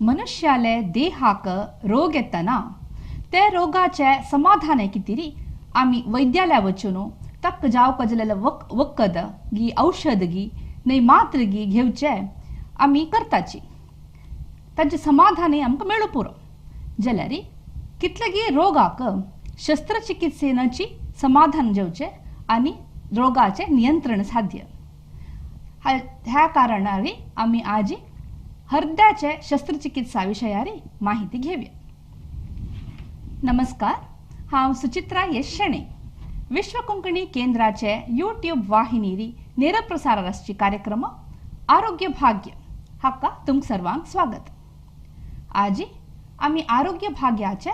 मनुष्याले देहाक रोग येतना ते रोगाचे समाधान कितीरी आमी वैद्यालय वचून तक जावक जालेले वखद गी औषध गी न्हय मात्र गी घेवचे आमी करताची तांचे समाधान आमकां मेळू पुरो. जाल्यार कितलेगी रोगाक शस्त्रचिकित्सेनाची समाधान जेवचे आनी रोगाचे नियंत्रण साध्य. ह्या कारणारी आमी आज हृदयाचे शस्त्रचिकित्सा विशयारी माहिती घेऊया. नमस्कार, हांव सुचित्रा यश शेणै, विश्व कोंकणी केंद्राचे यूट्यूब वाहिनीरी नेरप्रसार आसची कार्यक्रम आरोग्य भाग्य हाका तुमकां सर्वांक स्वागत. आज आमी आरोग्य भाग्याचे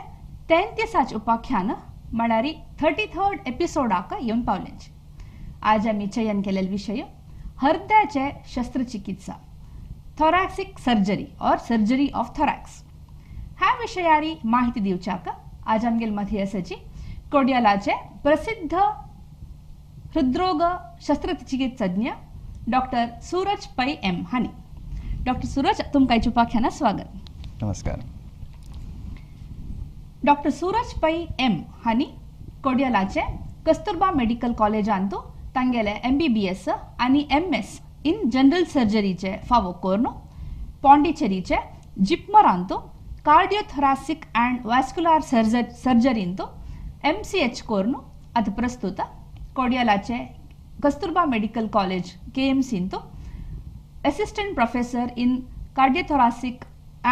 33 उपाख्यान म्हळ्यार 33 एपिसोडाक येवन पावलेंच. आज आमी चयन केलेलो विशय हृदयाचे शस्त्रचिकित्सा, thoracic surgery or surgery of thorax. ह्या विशयारी माहिती दिवच्याक आज आमगेल मथी आसाची कोडियालाचे प्रसिद्ध हृद्रोग शस्त्रचिकित्सज्ञ डॉक्टर सूरज पै एम हानी. डॉक्टर सूरज, तुमकां उपाख्याना स्वागत. नमस्कार. डॉक्टर सूरज पै एम हानी कोडियालाचे कस्तुरबा मेडिकल कॉलेजांतू तांगेले MBBS आनी MS in general सर्जरीचे फावो करून पॉंडिचेरीचे जिपमरांतू कार्डियोथोरासिक अँड वॅस्क्युलर सर्जरींतू MCH करून आतां प्रस्तुत कोडियालाचे कस्तुरबा मेडिकल कॉलेज KMCंतू assistant professor in cardiothoracic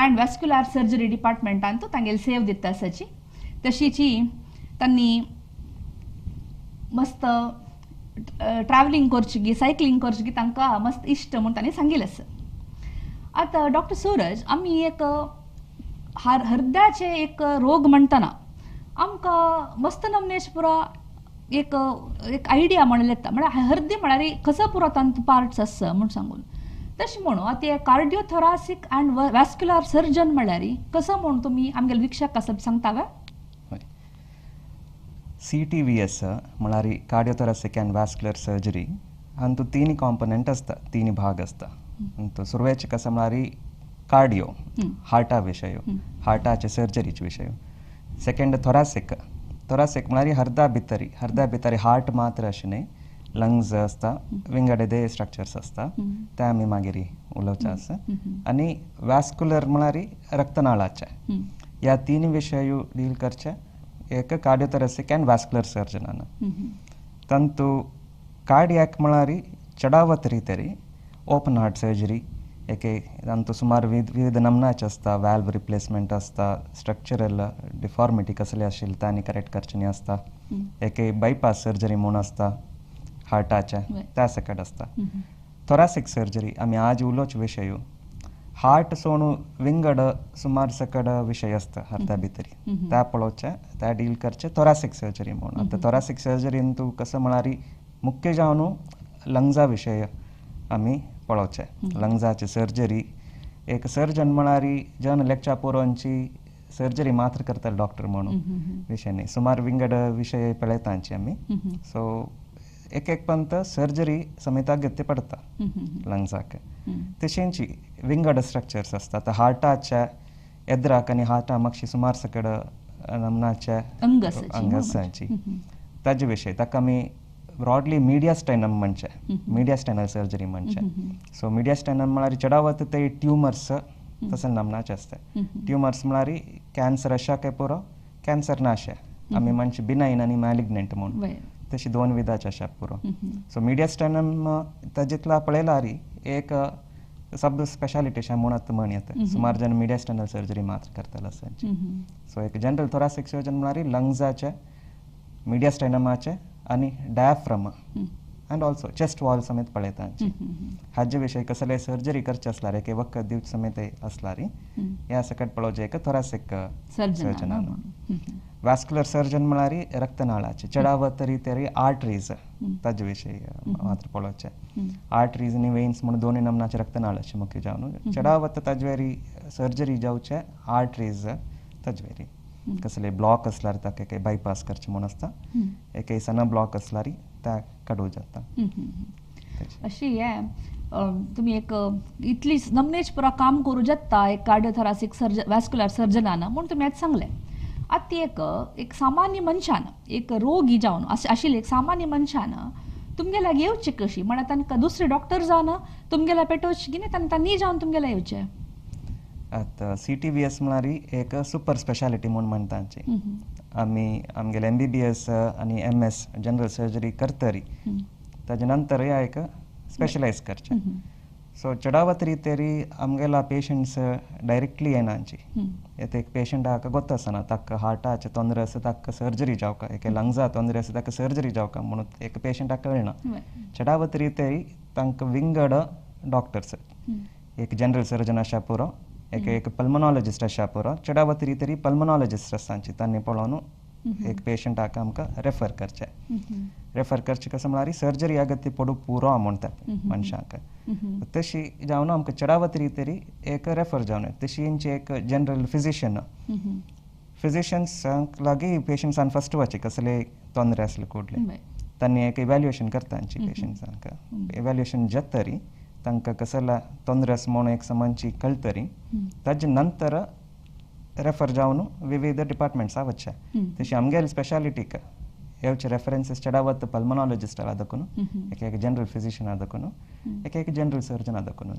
and vascular surgery डिपार्टमेंटांतू तांगेले सेव दिता आसाची. तशीची तांणी मस्त ट्रॅव्हलिंग करची गी सायकलिंग करची गी तांकां मस्त इश्ट म्हूण तांणी सांगिल्लें आसा. आतां डॉक्टर सूरज, आमी एक हृदयाचे एक रोग म्हणटना आमकां मस्त नमनेश पुरो एक एक आयडिया म्हणलें येता, म्हळ्यार हृदय म्हळ्यार कसो पुरो तांतूं पार्ट्स आसा म्हूण सांगून. तशें म्हणून आतां कार्डियोथोरासिक अँड वॅस्क्युलर सर्जन म्हळ्यार कसो म्हूण तुमी आमगेले वीक्षक आसा सांगता वे? CTVS म्हळ्यार कार्डियोथोरासिक अँड वॅस्क्युलर सर्जरी हातूंत तीन कॉम्पोनंट आसता, तीन भाग आसता. सुरवेचे कसं म्हळ्यार कार्डियो, हार्टा विशय, हार्टाचे सर्जरीचे विशय. सेकंड थोरासिक, थोरासिक म्हळ्यार हृदया भितरी, हृदया भितरी हार्ट मात्र अशें न्हय, लंग्स आसता, विंगड दे स्ट्रक्चर्स आसता, ते आमी मागीर उलोवचें आसा. आनी वॅस्क्युलर म्हळ्यार रक्तनाळाचे. ह्या तीन विशय डील करचे एक कार्डियोथोरासिक अँड वॅस्क्युलर सर्जनान. तांतू कार्डियाक म्हळ्यार चडावत रितरी ओपन हार्ट सर्जरी, एके तांतू सुमार विविध नमनाचे आसता, वॅल्व रिप्लेसमेंट आसता, स्ट्रक्चरल डिफॉर्मिटी कसली आशिल्ली तांणी करेक्ट करचें आसता, एके बायपास सर्जरी म्हूण आसता हार्टाचे, त्या सकट आसता. थोरासिक सर्जरी आमी आज उलोवचे विशय हार्ट सोणू विंगड सुमार सकड विशय आसता हृदया भितरी, त्या पळोवचें, त्या डील करचें थोरासिक सर्जरी म्हणून. आतां थोरासिक सर्जरीन तूं कसं म्हळ्यार मुख्य जावन लंग्सा विशय आमी पळोवचें. लंग्साची सर्जरी एक सर्जन म्हळ्यार जन लेक्चा पोरोवची सर्जरी मात्र करतले डॉक्टर म्हणून विशय न्ही, सुमार विंगड विशय पळयतांची आमी. सो एक एक पंत सर्जरी समेता घेवचे पडटा लंग्साक. तशेंची विंगड स्ट्रक्चर्स आसता. आतां हार्टाच्या एद्राक आनी हार्टा मातशी सुमार सकड नमनाचे अंग आसाची ताजे विशय, ताका आमी ब्रॉडली मीडियास्टायनम म्हणचे, मीडियास्टायनल सर्जरी म्हणचे. सो मीडियास्टायनम म्हळ्यार चडावत ते ट्युमर्स तसं नमनाचे आसता. ट्युमर्स म्हळ्यार कॅन्सर आशा काय पुरो, कॅन्सर ना अशें आमी म्हणचे बिनायन आनी मॅलिग्नंट म्हणून, तशी दोन विधाचे आशा पुरो. सो मीडियास्टायनम ताजेतला पळयल्यार एक सब स्पेशालिटी अशें म्हणत म्हण येता, सुमार जण मीडियास्टायनल सर्जरी मात्र करतले आसा. सो एक जनरल थोरासिक सर्जन म्हळ्यार लंग्साचे, मीडियास्टायनमाचे आनी diaphragm and also chest wall समेत पळयता. हाजे विशय कसले सर्जरी करचे आसल्यार एक वखद दिवचे समेत आसल्यार ह्या सकट पळोवचें एक थोरासिक सर्जनान. वॅस्क्युलर सर्जन म्हळ्यार रक्तनाळाचे चडावत तरी आर्टरीज ताजे विशय मात्र पळोवचें. आर्टरीज आनी वेन्स म्हणून दोनूय नमनाचे रक्तनाळाचे मुख्य जावन चडावत ताजेर सर्जरी जावचे आर्टरीज ताजेर कसले ब्लॉक आसल्यार ताका एक बायपास करचें म्हूण आसता, एक सना ब्लॉक आसल्यार त्या काडूं जाता. अशी हे तुमी एक इतली नमनेच पुरा काम करूं जाता एक कार्डियोथोरासिक सर्जन वॅस्क्युलर सर्जनान म्हूण तुमी आतां सांगलें. आतां एक एक सामान्य मनशान एक रोगी जावन आशिल्ले एक सामान्य मनशान तुमगे लागीं येवचें कशी म्हळ्यार तांकां दुसरे डॉक्टर जावन तुमगेल्या पेटोवचें कितें तांणी जावन तुमगेल्या येवचें. आतां CTVS म्हळ्यार एक सुपर स्पेशालिटी म्हूण म्हणटा आमची. आमी आमगेले MBBS आनी MS general surgery करतरी ताजे नंतर ह्या एक स्पेशलायज करचें. सो चडावत रितेरी आमगेला पेशंट्स डायरेक्टली येना आमची. येता एक पेशंटाक गोत्त आसना ताका हार्टाचे तोंदरे आसा ताका सर्जरी जावका, एक लंग्सा तोंदरे आसा ताका सर्जरी जावका म्हणून एक पेशंटाक कळना. चडावत रितेरी तांकां विंगड डॉक्टर्स, एक जनरल सर्जन आसा पुरो, एक एक पल्मोनॉलॉजिस्ट आसा पुरो, चडावत रितेरी पल्मोनॉलॉजिस्ट आसा आमची. तांणी पळोवन एक पेशंटाक आमकां रेफर करचें. रेफर करचें कसं म्हळ्यार सर्जरी अगत्य पडू पुरो म्हणटा मनशाक, तशी जावन आमकां चडावत रितेरी एक रेफर जावन तशी इंची एक जनरल फिजिशियन फिजिशियन्सांक लागीं पेशंट्सान फस्ट वचचे कसले तोंदरे आसले कुडले तांणी एक इव्हॅल्युएशन करता आमची पेशंट्सांक. इव्हॅल्युएशन जातरी तांकां कसला तोंदरे आसा म्हणून एक समजची कळतरी ताजे नंतर रेफर जावन विविध डिपार्टमेंट्सा वचचे. तशी आमगेले स्पेशालिटीक येवचे रेफरन्सीस चडावत पल्मोनॉलॉजिस्ट आदकून, एक एक जनरल फिजिशियन आदकून, एक एक जनरल सर्जन आदकून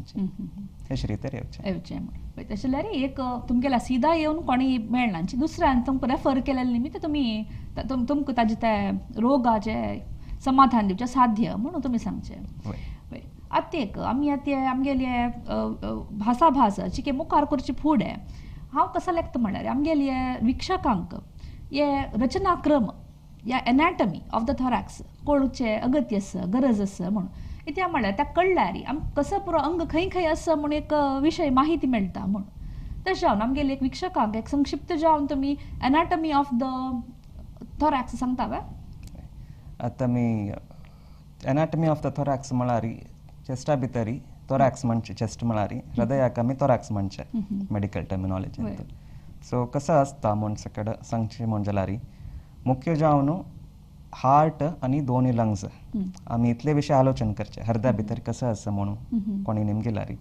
अशे रितीर येवचें येवचें. तशें जाल्यार एक तुमगेल्या सिदा येवन कोणी मेळना दुसऱ्यान तुमकां रेफर केलेले निमित्त तुमी तुमकां ताजे ते रोगाचें समाधान दिवचें साध्य म्हणून तुमी सांगचें. आतां एक आमी आतां आमगेले भासाभास चिके मुखार करची फुडें हांव कसो लेखता म्हणल्यार आमगेले वीक्षकांक हे रचनाक्रम या एनाटमी ऑफ the thorax कळचें अगत्य आसा गरज आसा म्हणून कित्याक म्हणल्यार त्या कळ्ळ्यार आमकां कसो पुरो अंग खंय खंय आसा म्हूण एक विशय माहिती मेळटा म्हूण. तशें जावन आमगेले एक वीक्षकांक एक संक्षिप्त जावन तुमी एनाटमी ऑफ the thorax सांगता वे. आतां आमी एनाटमी ऑफ the thorax म्हळ्यार चेस्टा भितरी थोरॅक्स म्हणचे चेस्ट म्हळ्यार हृदयाक आमी थोरॅक्स म्हणचे मेडिकल टर्मिनॉलॉजी. सो कसो आसता म्हूण सकड सांगचें म्हूण जाल्यार मुख्य जावन हार्ट आनी दोनी लंग्स आमी इतले विशय आलोचन करचे हृदया भितर कसो आसा म्हणून कोणी नेमकेल्यार,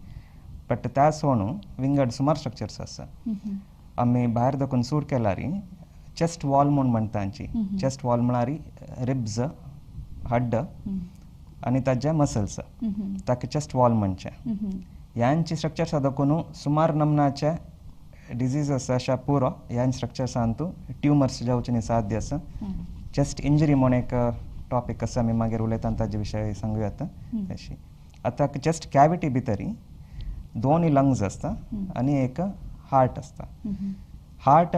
बट त्या सोडून विंगड सुमार स्ट्रक्चर्स आसा. आमी भायर दाखोवन सूर केल्यार चेस्ट वॉल म्हूण म्हणटा आमची. चेस्ट वॉल म्हळ्यार रिब्स, हड्ड आनी ताजे मसल्स, ताका चेस्ट वॉल म्हणचें. ह्यांची स्ट्रक्चर्स दाखोवन सुमार नमनाचे डिजीज आसा पुरो ह्या स्ट्रक्चर्सान तूं ट्युमर्स जावचे साध्य आसा. चेस्ट इंजरी म्हूण एक टॉपीक आसा आमी मागीर उलयता ताजे विशय सांगूया आतां. तशी आतां चेस्ट कॅविटी भितरी दोनी लंग्स आसता आनी एक हार्ट आसता. हार्ट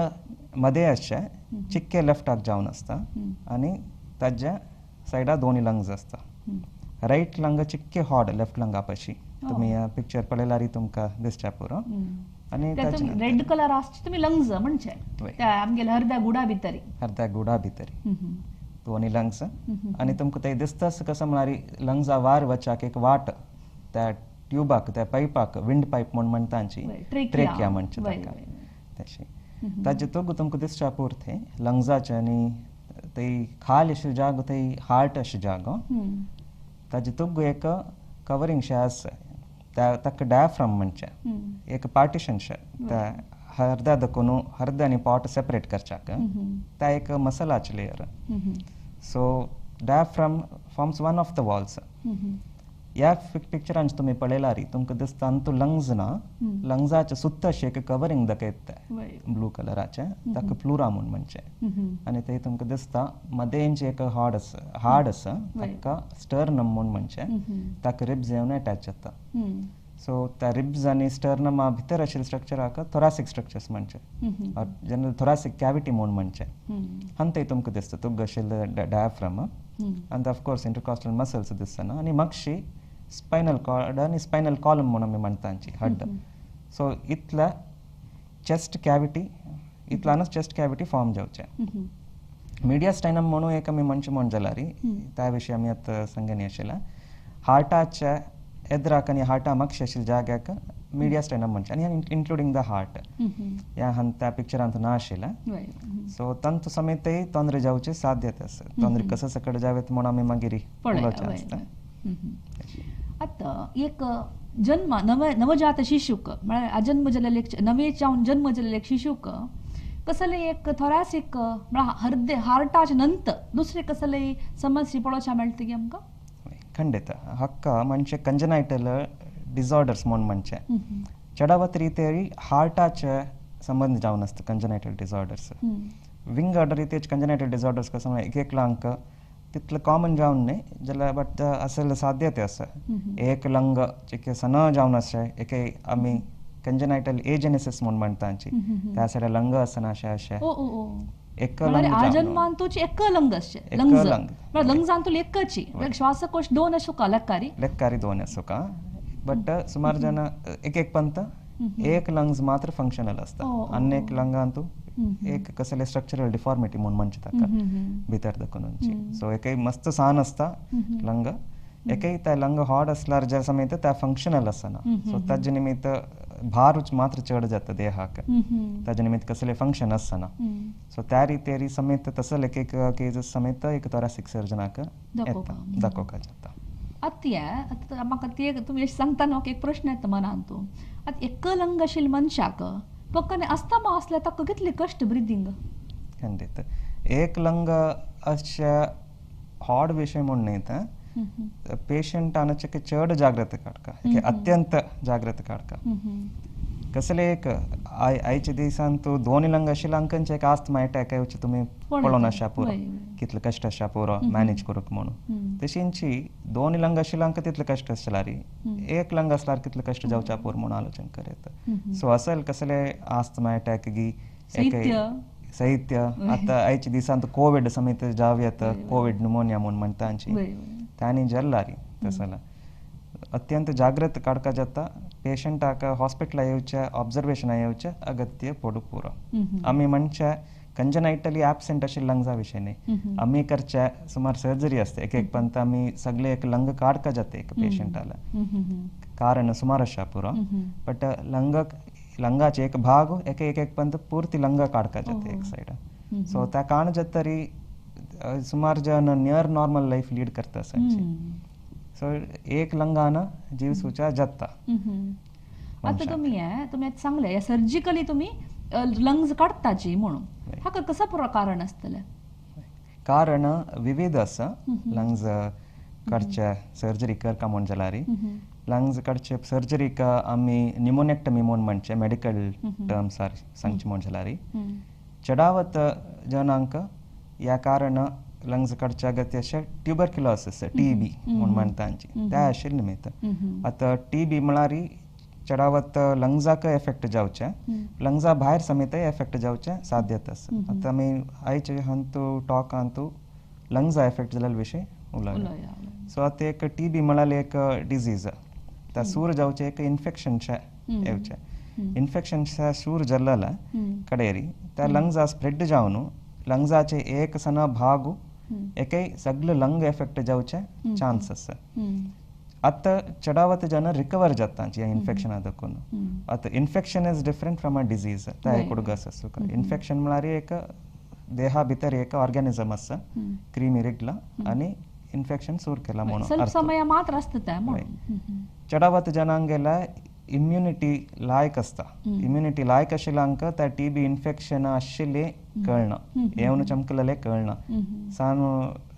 मदें आसचें चिक्के लेफ्टाक जावन आसता आनी ताज्या सायडा दोनी लंग्स आसता. रायट लंग चिक्के हॉड लेफ्ट लंगा पशी तुमी पिक्चर पळयल्यार तुमकां दिसच्या पुरो. आनी रेड कलर आसचे तुमी लंग्स म्हणचे आमगेले हरद्या गुडा भितरी, हरद्या गुडा भितरी दोनी लंग्स. आनी तुमकां ते दिसता कसं म्हळ्यार लंग्सा वार वचाक एक वाट त्या ट्युबाक त्या पायपाक विंड पायप म्हूण म्हणटा आमची ट्रेकिया म्हणचे ताका. तशें ताजे तुग तुमकां दिसच्या पुरतें लंग्साचें आनी ते खाल अशें जागो ते हार्ट अशें जागो ताजे तुग एक कवरींग शें आसा ताका डायफ्राम म्हणचें एक पार्टिशन शें त्या हरद्या दाखोवन हरद्या आनी पोट सेपरेट करच्याक त्या एक मसलाचें layer. So diaphragm forms one of the walls. ह्या पिक्चरान तुमी पळयल्यार तुमकां दिसता अंतू लंग्स ना, लंग्साचें सुत्त अशें एक कवरींग दाखयता ब्लू कलराचें, ताका प्लुरा म्हूण म्हणचें. आनी ते तुमकां दिसता मदेंचें एक हार्ड आसा, हार्ड आसा ताका स्टर्नम म्हूण म्हणचें, ताका रिब्स येवन एटॅच जाता. सो त्या रिब्स आनी स्टर्नमा भितर आशिल्ल्या स्ट्रक्चराक थोरासीक स्ट्रक्चर्स म्हणचें, जनरल थोरासीक कॅविटी म्हूण म्हणचें. आनी ते तुमकां दिसता तुग आशिल्लें डायफ्राम आनी ऑफकोर्स इंटरकॉस्टल मसल्स दिसतना आनी मागशी स्पायनल कॉर्ड आनी स्पायनल कॉलम म्हणून आमी म्हणटा आमची हड्ड. सो इतल्या चेस्ट कॅविटी इतल्यानूच चेस्ट कॅविटी फॉर्म जावचें. मीडियास्टायनम म्हणून एक आमी म्हणचें म्हूण जाल्यार त्या विशीं आमी आतां सांगनी आशिल्लें. हार्टाच्या एदराक आनी हार्टा मागशी आशिल्ल्या जाग्याक मीडियास्टायनम म्हणचें आनी इन्क्लुडींग the heart ह्या त्या पिक्चरांत ना आशिल्लें. सो तांचो समेतय तोंदरे जावचे साध्यता आसा. तोंदरे कसो सकट जावेत म्हूण आमी मागीर उलोवचें आसता. आतां एक जन्म नवजात शिशूक म्हळ्यार अजन्म जाल्लें एक नवे जावन जन्म जाल्लें एक शिशूक कसले एक थोरासिक म्हळ्यार हृदय हार्टाचे नंतर दुसरे कसले समस्या पळोवच्या मेळटा की आमकां? ಖಂಡಿತ ಹಕ್ಕ म्हणजे कंजनायटल डिसऑर्डर्स म्हूण म्हणचे चडावत रितेरी हार्टाचे संबंध जावन आसता कंजनायटल डिसऑर्डर्स. विंगड रितेच कंजनायटल डिसऑर्डर्स कसं म्हळ्यार एक एकलांक तितले कॉमन जावन न्ही जाल्यार बट असेल साध्यते आसा. एक लंग चिके सन जावन आसा एके आमी कंजनायटल एजेनेसिस म्हूण म्हणटा आमची त्या सायडा लंग आसना अशें अशें एक लंग आजन्मांतूच एक लंग असचे लंग लंग्सांतूल एकची श्वासकोश दोन असुका लेक्कारी लेक्कारी दोन असुका बट सुमार जण एक एक पंत एक लंग्स मात्र फंक्शनल असता अन्य एक लंगांतू एक कसले स्ट्रक्चरल डिफॉर्मिटी म्हूण म्हणचे ताका भितर दाखोवन. सो एकय मस्त सान आसता लंग एकय त्या लंग हॉड असल्यार ज्या समेत त्या फंक्शनल आसना. सो ताजे निमित्त भारूच मात्र चड जाता देहाक ताजे निमित्त कसले फंक्शन आसना. सो त्या रितेरी समेत तसले एक एक केजीस समेत एक थोरासिक सर्जनाक येता दाखोवपाक जाता. आतां म्हाका ते तुमी अशें सांगता न्हू एक प्रश्न येता मनांत. आतां एक लंग आशिल्ल्या मनशाक फक्त अस्थमा आसल्यार ताका कितले कश्ट ब्रिदींग? खंडीत एक लंग अशें हॉड विशय म्हूण न्ही तें पेशंटान चड जाग्रत काडका अत्यंत जाग्रत काडका. कसले एक आयच्या दिसान तूं दोन लंग आशिल्ल्या अंकांचे एक आस्थमा अटॅक येवचे तुमी पळोवन आशा पुरो कितले कश्ट आशा पुरो मॅनेज करूंक म्हणून. तशींची दोन लंग आशिल्ल्या अंक तितले कश्ट आसल्यार एक लंग आसल्यार कितले कश्ट जावच्या पुरो म्हणून आलोचन करता. सो असेल कसले आस्थमा अटॅक गी साहित्य आतां आयच्या दिसान कोवीड समेत जावं येता कोवीड न्युमोनिया म्हूण म्हणटा आमची तांणी जल्लारी तसला अत्यंत जाग्रत काडका जाता पेशंटाक हॉस्पिटला येवचे ऑब्जर्वेशना येवचे अगत्य पडू पुरो. आमी म्हणचे कंजनायटली ॲबसेंट आशिल्ल्या लंग्सा विशय न्ही आमी करचे सुमार सर्जरी आसता एक एक पंत आमी सगळे एक लंग काडका जाता एक पेशंटाला कारण सुमार आशा पुरो बट लंग लंगाचे एक भाग एक एक एक पंत पुर्ती लंग काडका जाता एक सायड. सो त्या काण जाता तरी सुमार जन नियर नॉर्मल लायफ लीड करता सांगची. सो एक लंगान जीव सुचा जाता. आतां तुमी तुमी सांगले सर्जिकली तुमी लंग्स काडटाची म्हणून हाका कसो पुरो कारण आसतलें? कारण विविध आसा लंग्स काडचे सर्जरी करका म्हूण जाल्यार लंग्स काडचे सर्जरीक आमी न्युमोनेक्टमी म्हूण म्हणचे मेडिकल टर्म्सार सांगचे म्हूण जाल्यार चडावत जनांक ह्या कारण लंग्स काडच्या अगत्य अशें ट्युबरक्युलोसिस टी बी म्हूण म्हणटा आमची त्या आशिल्ले निमित्त. आतां टी बी म्हळ्यार चडावत लंग्साक एफेक्ट जावचें लंग्सा भायर समेतय एफेक्ट जावचें साध्यता आसा. आतां आमी आयचे हांतू टॉक हांतू लंग्सा एफेक्ट जाल्ले विशय उलयला. सो आतां एक टी बी म्हळ्यार एक डिजीज त्या सूर जावचें एक इन्फेक्शन येवचें इन्फेक्शन सूर जाल्लें कडेरी त्या लंग्सा स्प्रेड जावन लंग्साचे एक सण भाग एकय सगळे लंग एफेक्ट जावचे चान्स आसा. आतां चडावत जन रिकवर जाता ह्या इन्फेक्शना दाखोवन. आतां infection is different from a disease त्या एक उडगास आसूं. इन्फेक्शन म्हळ्यार एक देहा भितर एक ऑर्गॅनिजम आसा क्रिमी रिगला आनी इन्फेक्शन सूर केला म्हणून समय मात्र आसता. चडावत जनांगेला इम्युनिटी लायक आसता. इम्युनिटी लायक आशिल्ल्यांक त्या टी बी इन्फेक्शन आशिल्लें कळना येवन चमकलें कळना सान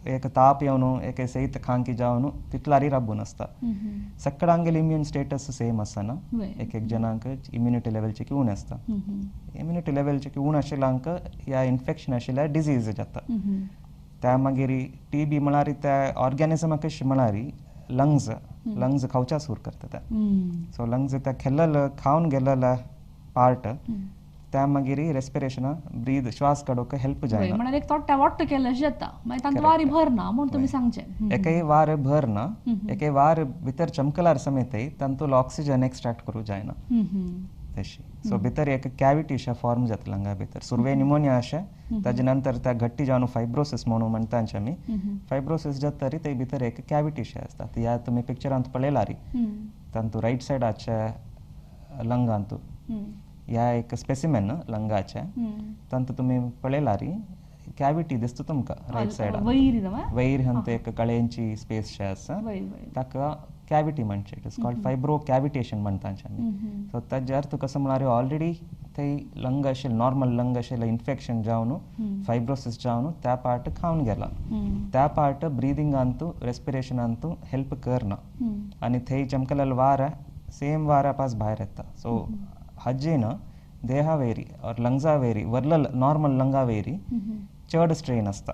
एक ताप येवन एक सैत खांकी जावन तितलारी राबून आसता. सगळ्यांगेले इम्यून स्टेटस सेम आसना एक एक जणांक इम्युनिटी लेवलचे की उणें आसता. इम्युनिटी लेवलचे की उणें आशिल्ल्यांक ह्या इन्फेक्शन आशिल्ल्या डिजीज जाता. त्या मागीर टी बी म्हळ्यार त्या ऑर्गॅनिजमाक म्हळ्यार लंग्स लंग्स खावच्या सूर करता त्या. सो लंग्स त्या खेल्लेलो खावन गेल्लेलो पार्ट त्या मागीर रेस्पिरेशना ब्रीद श्वास काडूंक हेल्प जायना म्हळ्यार एक तोट्या वाट्ट केलें जाता मागीर तांकां वारी भरना म्हूण तुमी सांगचें. एकय वार भरना एकय वार भितर चमकलार समेतय तांतूलो ऑक्सिजन एक्स्ट्रॅक्ट करूं जायना तशी. सो भितर एक कॅविटी अशें फॉर्म जाता लंगा भितर सुरवे न्युमोनिया अशें ताजे नंतर त्या घट्टी जावन फायब्रोसिस म्हणून म्हणटा आमी फायब्रोसिस जाता तरी ते भितर एक कॅविटी अशें आसता. ह्या तुमी पिक्चरांत पळयलारी तांतू रायट सायडाच्या लंगांतू ह्या एक स्पेसिमेन लंगाचे तांतू तुमी पळयलारी कॅविटी दिसता तुमकां रायट सायडान वयर हंत एक कळेंची स्पेस शे आसा ताका कॅविटी म्हणचे, it is called fibro cavitation म्हणटा आमी. सो ताजे अर्थ कसो म्हळ्यार ऑलरेडी थंय लंग आशिल्लें, नॉर्मल लंग आशिल्लें इन्फेक्शन जावन फायब्रोसिस जावन त्या पार्ट खावन गेला, त्या पार्ट ब्रिदिंगांतू रेस्पिरेशनांतू हेल्प करना आनी थंय चमकलेले वार सेम वारा पास भायर येता. सो हाजेन देहा वयरी ऑर लंग्सा वयरी वरल नॉर्मल लंगा वयरी चड स्ट्रेन आसता.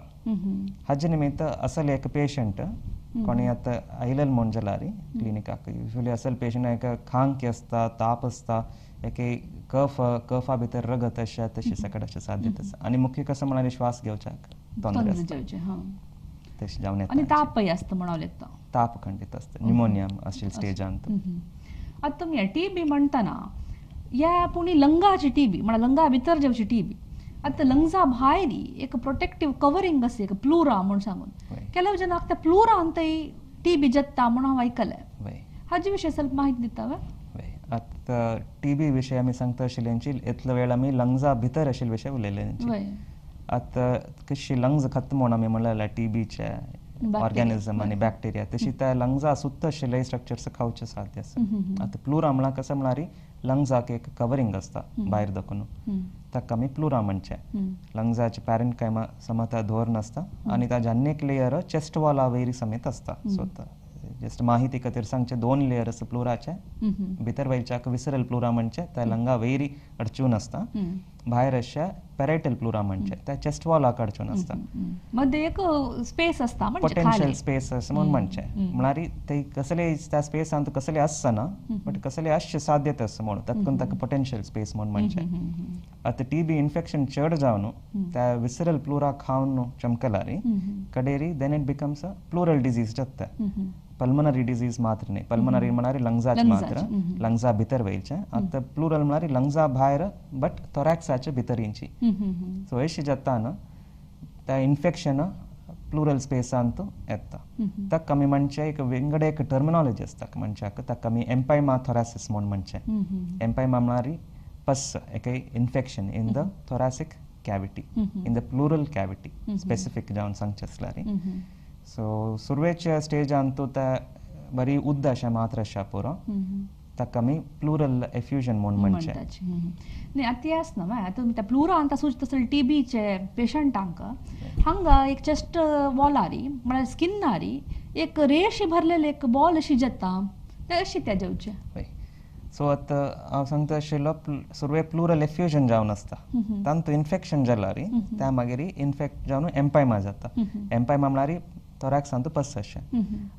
हाजे निमित्त असल एक पेशंट कोणी आतां आयलेले म्हूण जाल्यार क्लिनिकाक युजली असल पेशंट एक खांकी आसता, ताप आसता, एक कफ कफा भितर रगत अशें तशें सकट अशें साध्यता आसा आनी मुख्य कसो म्हळ्यार श्वास घेवच्याक तोंदरे आसता तशें जावन येता आनी तापय आसता म्हणून येता, ताप खंडीत आसता न्युमोनिया अशें स्टेजांत. आतां तुमी टीबी म्हणटना ह्या पुणी लंगाची टीबी म्हळ्यार लंगा भितर जेवची टीबी, आतां लंग्सा भायर एक प्रोटेक्टीव कवरिंग आसा एक प्लुरा म्हूण सांगून, ಕೆಲವು ಜನ त्या प्लुरान थंय टीबी जत्ता म्हणून हांव आयकलें, हाजे विशय ಸ್ವಲ್ಪ माहिती दिता वे? आतां टीबी विशय आमी सांगता आशिल्ल्यांची इतलो वेळ आमी लंग्सा भितर आशिल्ले विशय उलयले. आतां कशी लंग्स खत्म म्हूण आमी म्हणलें टीबीचे ऑर्गॅनिझम आनी बॅक्टेरिया, तशी त्या लंग्सा सुद्दां आशिल्ले स्ट्रक्चर्स खावचे साध्य आसा. आतां प्लुरा म्हळ्यार कसं म्हळ्यार लंग्साक एक कवरिंग आसता भायर दाखोवन, ताका आमी प्लुरा म्हणचे. लंग्साचे पॅरंट कायमा समता धोरण आसता आनी ताजे आनी एक लेयर चेस्ट वॉला वयरी समेत आसता. सो जस्ट माहिती खातीर सांगचे, दोन लेयर आसा प्लुराचे, भितर वयच्याक विसरल प्लुरा म्हणचे त्या लंगा वयरी अडचून आसता, भायर अशें पॅरायटल प्लुरा म्हणचे त्या चेस्ट वॉलाक अडचून आसता, मध्ये एक स्पेस आसता पोटेन्शियल स्पेस अशें म्हूण म्हणचे. म्हळ्यार ते कसले त्या स्पेसांत कसले आसना बट कसले आसचे साध्यता आसा म्हणून तातूंत ताका पोटेन्शियल स्पेस म्हूण म्हणचे. आतां टीबी इन्फेक्शन चड जावन त्या विसरल प्लुरा खावन चमकलारी कडेरी then it becomes a pleural disease जाता. पल्मनरी डिजीज मात्र न्ही, पल्मनरी म्हळ्यार लंग्साचे मात्र, लंग्सा भितर वयचे. आतां प्लुरल म्हळ्यार लंग्सा भायर बट थोरॅक्साचे भितर येवची. सो अशें जाता न्हू त्या इन्फेक्शन प्लुरल स्पेसांत येता. ताका आमी म्हणचे एक विंगड एक टर्मिनॉलॉजी आसता मनशाक, ताका आमी एम्पायमा थोरासिस म्हूण म्हणचे. एम्पायमा म्हळ्यार पस, एक infection in the thoracic cavity, in the pleural cavity specific जावन सांगचें आसल्यार. सो सुरवेच्या स्टेजांत त्या बरी उद्द अशें मात्र अशें पुरो ताका आमी प्लुरल एफ्युजन म्हूण म्हणचे. न्ही आतां तें आसना मागीर आतां त्या प्लुरान तसोच तसो टीबीचे पेशंटांक हांगा एक चेस्ट वॉलारी म्हळ्यार स्किनारी एक रेश भरलेले एक बॉल अशी जाता ते अशी त्या जेवचे. सो आतां हांव सांगता आशिल्लो सुरवे प्लुरल एफ्युजन जावन आसता, तांतू इन्फेक्शन जाल्यार त्या मागीर इन्फेक्ट जावन एम्पायमा जाता. एम्पायमा म्हळ्यार थोरॅक्सांत पस अशें.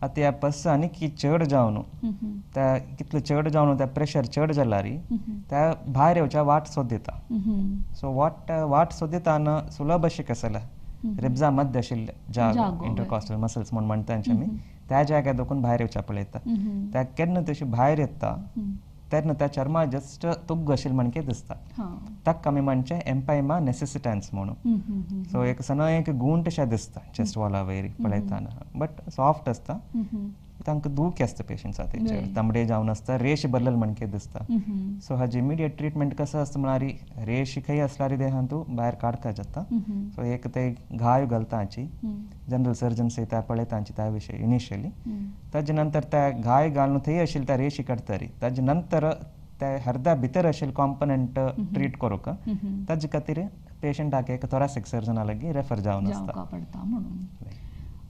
आतां ह्या पस आनी की चड जावन त्या कितले चड जावन त्या प्रेशर चड जाल्यार त्या भायर येवच्या वाट सोदता. सो वाट वाट सोदताना सुलभ अशें कसलें रिब्जा मध्य आशिल्ले जागो इंटरकॉस्टल मसल्स म्हूण म्हणटा आमी, त्या जाग्यार दोकून भायर येवच्या पळयता. त्या केन्ना तशी भायर येता तेन्ना त्या चर्मा जस्ट तुग्ग आशिल्लें म्हणके दिसता, ताका आमी म्हणचे एम्पायमा नेसेसिटन्स म्हणून. सो एक सण एक गुंट अशें दिसता चेस्ट वॉला वयर पळयतना, बट सॉफ्ट आसता, तांकां दूख आसता पेशंट्सा तेचेर, तांबडे जावन आसता, रेश भरलेले म्हणके दिसता. सो हाजी इमिडिएट ट्रिटमेंट कसो आसता म्हळ्यार रेश खंय आसल्यार देहांतू भायर काडका जाता. सो एक ते घाय घालता हाची जनरल सर्जन्स त्या पळयता हांची त्या विशय इनिशियली, ताजे नंतर त्या घाय घालून थंय आशिल्ले त्या रेशी काडटरी, ताजे नंतर त्या हर्दा भितर आशिल्ले कॉम्पोनंट ट्रीट करूंक ताजे खातीर पेशंटाक एक थोरासिक सर्जना लागीं रेफर जावन आसता पडटा म्हणून.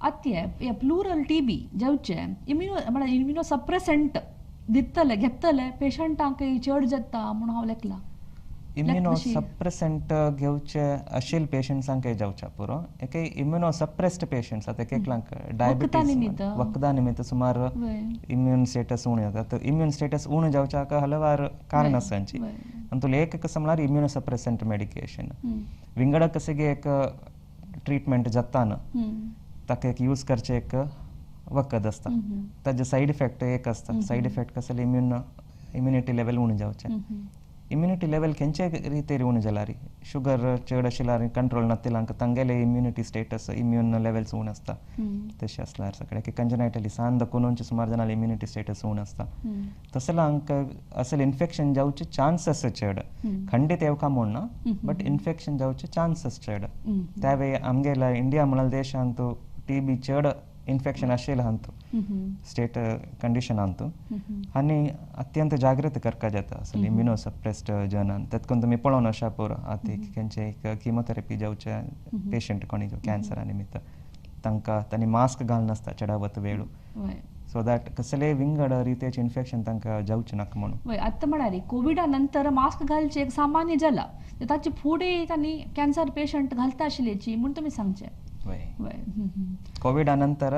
आतां हे प्लुरल टीबी जेवचे इम्युनो म्हळ्यार इम्युनो सप्रेसंट दितले घेतले पेशंटांक चड जाता म्हणून हांव लेखलां. इम्युनो सप्रेसंट घेवचे आशिल्ले पेशंट्सांक जावच्या पुरो, एक इम्युनो सप्रेस्ड पेशंट्स आतां एकलांक डायबिटीज वखदां निमित्त सुमार इम्यून स्टेटस उणें जाता. तर इम्यून स्टेटस उणें जावच्याक हलवार कारण आसा हांची, आनी एक कसं म्हळ्यार इम्युनो सप्रेसंट मेडिकेशन विंगड कशें एक ट्रिटमेंट जाता न्हू ताका एक यूज करचें एक वखद आसता, ताजे सायड इफेक्ट एक आसता. सायड इफेक्ट कसले इम्युनिटी लेवल उणें जावचें. इम्युनिटी लेवल खंयचे रितीर उणें जाल्यार शुगर चड आशिल्ल्यार कंट्रोल नातिल्यांक तांगेले इम्युनिटी स्टेटस इम्यून लेवल्स उणें आसता. तशें आसल्यार सगळें की कंजनायटली सान दाखोवन सुमार जाणां इम्युनिटी स्टेटस उणें आसता. तसल्यांक असल इन्फेक्शन जावचे चान्सस चड, खंडीत येवका म्हूण ना बट इन्फेक्शन जावचे चान्सस चड. त्या वेळी आमगेल्या इंडिया म्हळ्यार देशांत टीबी चड इन्फेक्शन आशिल्लें हांतू स्टेट कंडिशन हांतू आनी अत्यंत जागृत करका जाता असले इम्युनोसप्रेस्ड जनान. तेतकून तुमी पळोवन अशा पुरो आतां एक खंयचे एक किमोथेरपी जावचे पेशंट कोणी कॅन्सरा निमित्त तांकां तांणी मास्क घालनासता चडावत वेळू, सो that कसले विंगड रितीचे इन्फेक्शन तांकां जावचें नाका म्हणून. आतां म्हळ्यार कोविडा नंतर मास्क घालचें एक सामान्य जाला, ताचे फुडें तांणी कॅन्सर पेशंट घालता आशिल्ल्याची म्हूण तुमी सांगचें. कोविडा नंतर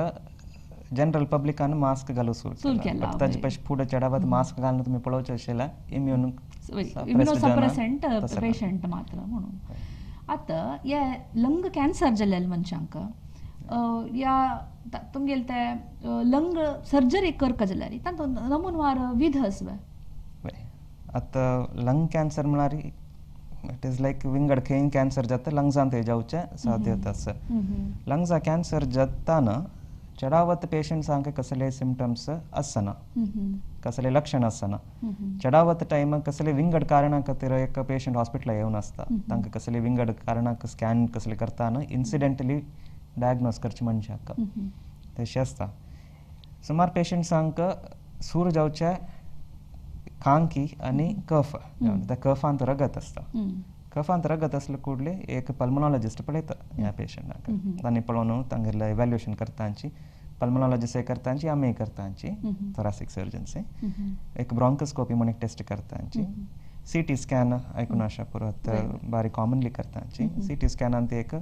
जनरल पब्लिकान मास्क घालू सुरू केला, ताचे पयशे फुडें चडावत मास्क घालून तुमी पळोवचें आशिल्लें इम्युन इम्युनोसप्रेसंट पेशंट मात्र म्हणून. आतां हे लंग कॅन्सर जाल्ले मनशांक या तुमगेले ते लंग सर्जरी करका जाल्यार तांचो नमुनवार विध आसवे. आतां लंग कॅन्सर म्हळ्यार it is like विंगड खंय कॅन्सर जाता लंग्सांत जावचें साध्यता आसा. लंग्सा कॅन्सर जाताना चडावत पेशंट्सांक कसले सिमटम्स आसना, कसले लक्षण आसना. चडावत टायम कसले विंगड कारणा खातीर एक पेशंट हॉस्पिटला येवन आसता, तांकां कसले विंगड कारणाक स्कॅन कसले करताना इन्सिडेंटली डायग्नोज करचें मनशाक तशें आसता. सुमार पेशंट्सांक सूर जावचे खांकी आनी कफ, त्या कफांत रगत आसता. कफांत रगत आसले कुडले एक पल्मोनॉलॉजिस्ट पळयता ह्या पेशंटाक, तांणी पळोवन तांगेलें इव्हॅल्युएशन करतांची पल्मोनॉलॉजिस्ट करतांची आमी करतांची थोरासीक सर्जन्स एक ब्रॉन्कोस्कोपी म्हूण एक टेस्ट करतांची, सी टी स्कॅन आयकून आशा पुरो बारी कॉमनली करतांची. सी टी स्कॅनान एक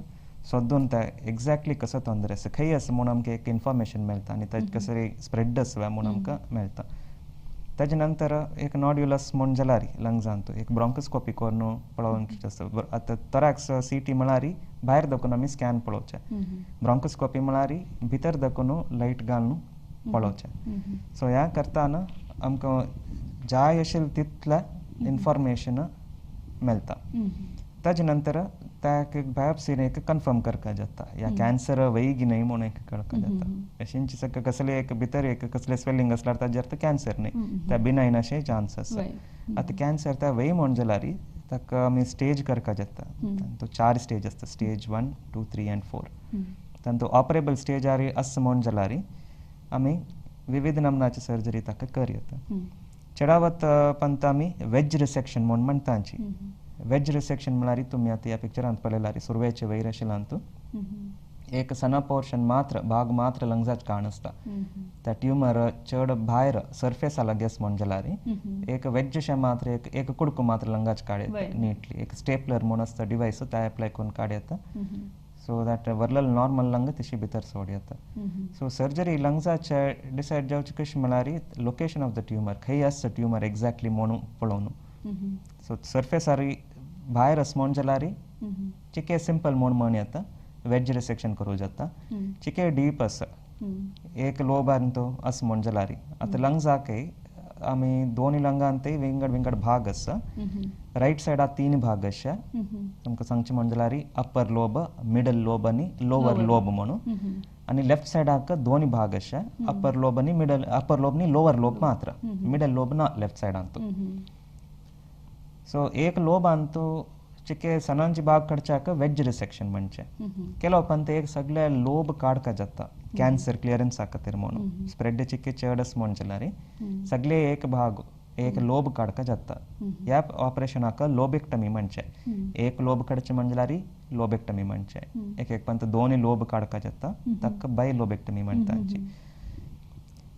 सोदून ते एक्झॅक्टली कसो तोंदरे आसा खंय आसा म्हूण आमकां एक इन्फॉर्मेशन मेळटा आनी ताजें कसले स्प्रेड आसा म्हूण आमकां मेळटा. ताजे नंतर एक नॉड्युलस म्हूण जाल्यार लंग्सांत एक ब्रॉन्कोस्कोपी करून पळोवन आसता. आतां थोरॅक्स सी टी म्हळ्यार भायर दाखोवन आमी स्कॅन पळोवचें, ब्रॉन्कोस्कोपी म्हळ्यार भितर दाखोवन लायट घालून पळोवचें. सो ह्या करताना आमकां जाय आशिल्लें तितलें इन्फॉर्मेशन मेळटा. ताजे नंतर त्या बायोप्सीन एक कन्फर्म करपा जाता ह्या कॅन्सर वैगी न्हय म्हूण एक कळपा जाता. अशेंच सगळें कसलें एक भितर एक कसलें स्वेलिंग आसल्यार ताजेर तर कॅन्सर न्हय, त्या बिनायन अशें चान्स आसा. आतां कॅन्सर त्या वय म्हूण जाल्यार ताका आमी स्टेज करपा जाता. तांचो 4 स्टेज आसता, स्टेज 1, 2, 3 आनी 4. तांचो ऑपरेबल स्टेज आसा म्हूण जाल्यार आमी विविध नमुनाची सर्जरी ताका कर येता. चडावत पंत आमी वेज रिसेक्शन म्हूण म्हणटांची. वेज रिसेक्शन म्हळ्यार तुमी आतां ह्या पिक्चरांत पळयल्यार सुरवेचे वयर आशिल्ल्यान एक सणा पोर्शन मात्र भाग मात्र लंग्साच काण आसता. त्या ट्युमर चड भायर सर्फेसा लागीं म्हूण जाल्यार एक वेजशें मात्र एक एक कुडको मात्र लंगाच काड येता निटली. एक स्टेपलर म्हूण आसता डिवायस त्या एप्लाय करून काड येता, सो that वरलेल नॉर्मल लंग तशी भितर सोड येता. सो सर्जरी लंग्साचे डिसायड जावचें कशें म्हळ्यार लोकेशन ऑफ the tumour, खंय आसता ट्युमर एक्झॅक्टली म्हणून पळोवन. सो सर्फेसार भायर आसा म्हूण जाल्यार चिके सिंपल म्हूण म्हण येता, वेज रिसेक्शन करूं जाता. चिके डीप आसा एक लोबान तो आसा म्हूण जाल्यार आतां लंग्साकय आमी दोनूय लंगांतय विंगड विंगड भाग आसा. रायट सायडाक 3 भाग आसा तुमकां सांगचें म्हूण जाल्यार अप्पर लोब, मिडल लोब आनी लोवर लोब म्हणून. आनी लेफ्ट सायडाक 2 भाग आसा, अप्पर लोब आनी मिडल, अप्पर लोब न्ही लोवर लोब मात्र, मिडल लोब ना लेफ्ट सायडांत. सो एक लोबांत चिके सणांची भाग काडच्याक वेज रिसेक्शन म्हणचें. केलो उपरांत एक सगळे लोब काडका जाता कॅन्सर क्लियरन्सा खातीर म्हणून. स्प्रेड चिके चड आसा म्हूण जाल्यार सगळे एक भाग एक लोब काडका जाता. ह्या ऑपरेशनाक लोबेक्टमी म्हणचें. एक लोब काडचें म्हण जाल्यार लोबेक्टमी म्हणचें. एक एक पंत 2 लोब काडका जाता ताका बाय लोबेक्टमी म्हणटा.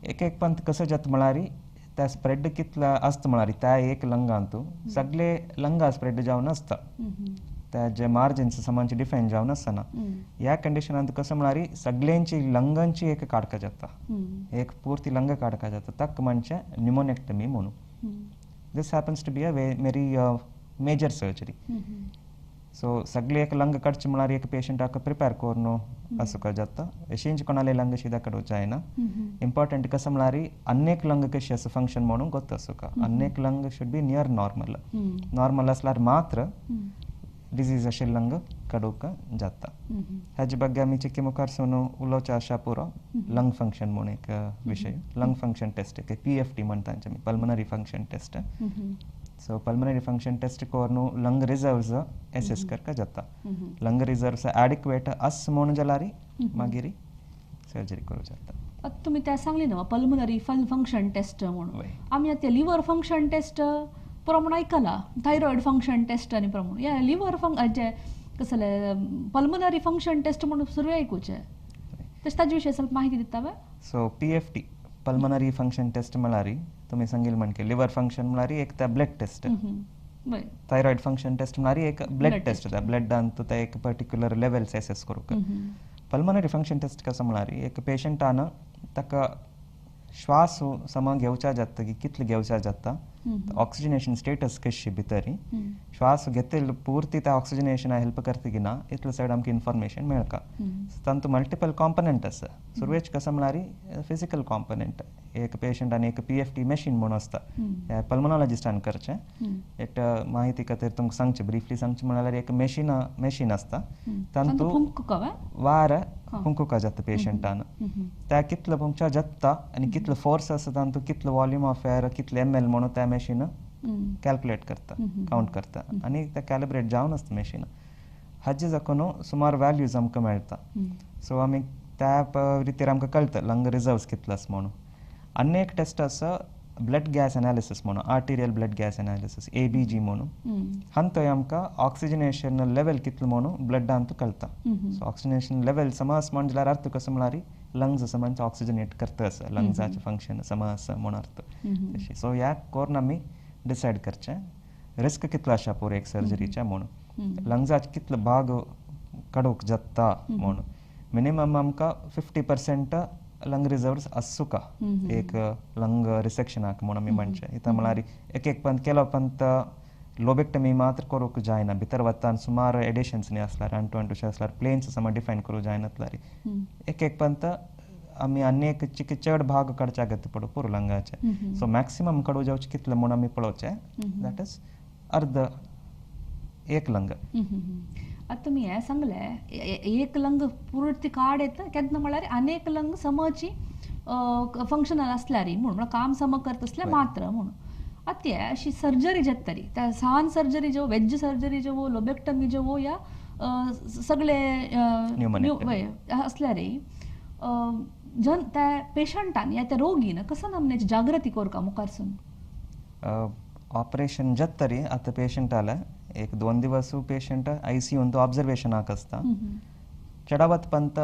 एक एक पंत कसो जाता म्हळ्यार त्या स्प्रेड कितला आसता म्हळ्यार त्या एक लंगांत सगळे लंगा स्प्रेड जावन आसता, त्या जे मार्जिन्स समानचे डिफायन जावन आसना. ह्या कंडिशनांत कसो म्हळ्यार सगळ्यांची लंगांची एक काडका जाता, एक पुर्ती लंग काडका जाता, ताका म्हणचें न्युमोनेक्टमी म्हणून. This happens to be a very major surgery. So सगळे एक लंग काडचे म्हळ्यार एक पेशंटाक प्रिपेर करून आसूंक जाता. अशेंच कोणाले लंग शिदा काडूं जायना. इम्पॉर्टंट कसं म्हळ्यार अनेक लंग कशी आसा फंक्शन म्हणून गोत आसूंक. अनेक lung should be near normal. Normal असल्यार मात्र डिजीज अशे लंग काडूंक जाता. हाजे ಬಗ್ಗೆ आमी चिके मुखार सून उलोवचें आशा पुरो. लंग फंक्शन म्हणून एक विशय, लंग फंक्शन टेस्ट एक PFT म्हणटा आमी, pulmonary function test. So pulmonary function test करून लंग रिजर्व्स एसेस करका जाता. लंग रिजर्व्स ॲडिक्वेट अस म्हणून जाल्यार मागीर सर्जरी करूं जाता. आतां तुमी तें सांगली न्हू पल्मनरी फंक्शन टेस्ट म्हणून, आमी आतां लिवर फंक्शन टेस्ट पुरो म्हूण आयकलां, थायरॉयड फंक्शन टेस्ट आनी पुरो म्हणून. हे लिवर जे कसले पल्मनरी फंक्शन टेस्ट म्हणून सुरवें आयकुचें, तशें ताजे विशयी ಸ್ವಲ್ಪ माहिती दिता वे? So PFT pulmonary function test म्हळ्यार तुमी सांगिल्लें म्हणके लिवर फंक्शन म्हळ्यार एक त्या blood test, thyroid function test म्हळ्यार एक ब्लड टेस्ट, त्या ब्लडान ते एक पर्टिक्युलर लेवल्स एसेस करूंक. पल्मनरी फंक्शन टेस्ट कसो म्हळ्यार एक पेशंटान ताका श्वास सम घेवच्या जाता की कितले घेवच्या जाता, ऑक्सिजनेशन स्टेटस कशी भितरी, श्वास घेतले पुर्ती त्या ऑक्सिजनेशन हेल्प करता की ना, इतले सायड आमकां इन्फॉर्मेशन मेळका. तातूंत मल्टिपल कॉम्पोनंट आसा. सुरवेच कसं म्हळ्यार फिजिकल कॉम्पोनंट, एक पेशंटान एक PFT machine म्हणून आसता, पल्मोनॉलॉजिस्टान करचें. एक माहिती खातीर तुमकां सांगचें, ब्रिफली सांगचें म्हळ्यार एक मशीन आसता, तातूंत वार फुंकुका जाता पेशंटान, त्या कितलो फुंकच्या जाता आनी कितलो फोर्स आसा तातूंत, कितलो वॉल्यूम ऑफ एअर, कितले ml म्हणून त्या मशीन कॅल्क्युलेट करता, कावंट करता आनी ते कॅलिब्रेट जावन आसता मशीन. हाजे जाकून सुमार व्हॅल्यूज आमकां मेळटा. सो आमी त्या रितीर आमकां कळटा लंग रिजर्व्स कितलो आसा म्हणून. आनी एक टेस्ट आसा ब्लड गॅस एनालिसीस म्हणून, arterial blood gas analysis ABG म्हणून. हांतूय आमकां ऑक्सिजनेशन लेवल कितलो म्हणून ब्लडांत कळटा. सो ऑक्सिजनेशन लेवल समज म्हण जाल्यार अर्थ कसो म्हळ्यार लंग्स समज ऑक्सिजनेट करता आसा, लंग्साचें फंक्शन सम आसा म्हणून अर्थ. तशें सो ह्या करून आमी डिसायड करचें रिस्क कितलो आसा पुरो एक सर्जरीचें म्हणून, लंग्साचे कितलो भाग काडूंक जाता म्हणून. मिनिमम आमकां 50% लंग रिजर्व्स आसूका एक लंग रिसेक्शनाक म्हणून आमी म्हणचें. इतां म्हळ्यार एक एक पंत केलो पंत लोबेक्टमी मात्र करूंक जायना, भितर वता सुमार एडिशन्स न्ही आसल्यार, अंटू अंटूशे आसल्यार प्लेन्स सम डिफायन करूंक जायनातल्यार एक एक पंत आमी आनी एक चिके चड भाग काडच्या गती पडू पुरो लंगाचे. सो मॅक्सिमम काडूं जावचें कितलें म्हणून आमी पळोवचें, that is अर्द एक लंग. आतां तुमी हें सांगलें एक लंग पुर्ती काड येता केन्ना म्हळ्यार अनेक लंग समची फंक्शनल आसल्यार म्हूण, म्हळ्यार काम सम करता आसल्यार मात्र म्हणून. आतां ते अशी सर्जरी जातरी त्या सान सर्जरी ज्यो, वेज सर्जरी ज्यो, लोबेक्टमी ज्यो, या सगळे आसल्यार जन त्या पेशंटान या त्या रोगीन कसं नमन्याची जागृती करका मुखारसून? ऑपरेशन जातरी आतां पेशंट आला एक 2 दिवस पेशंट ICU ऑब्जर्वेशनाक आसता. चडावत पंत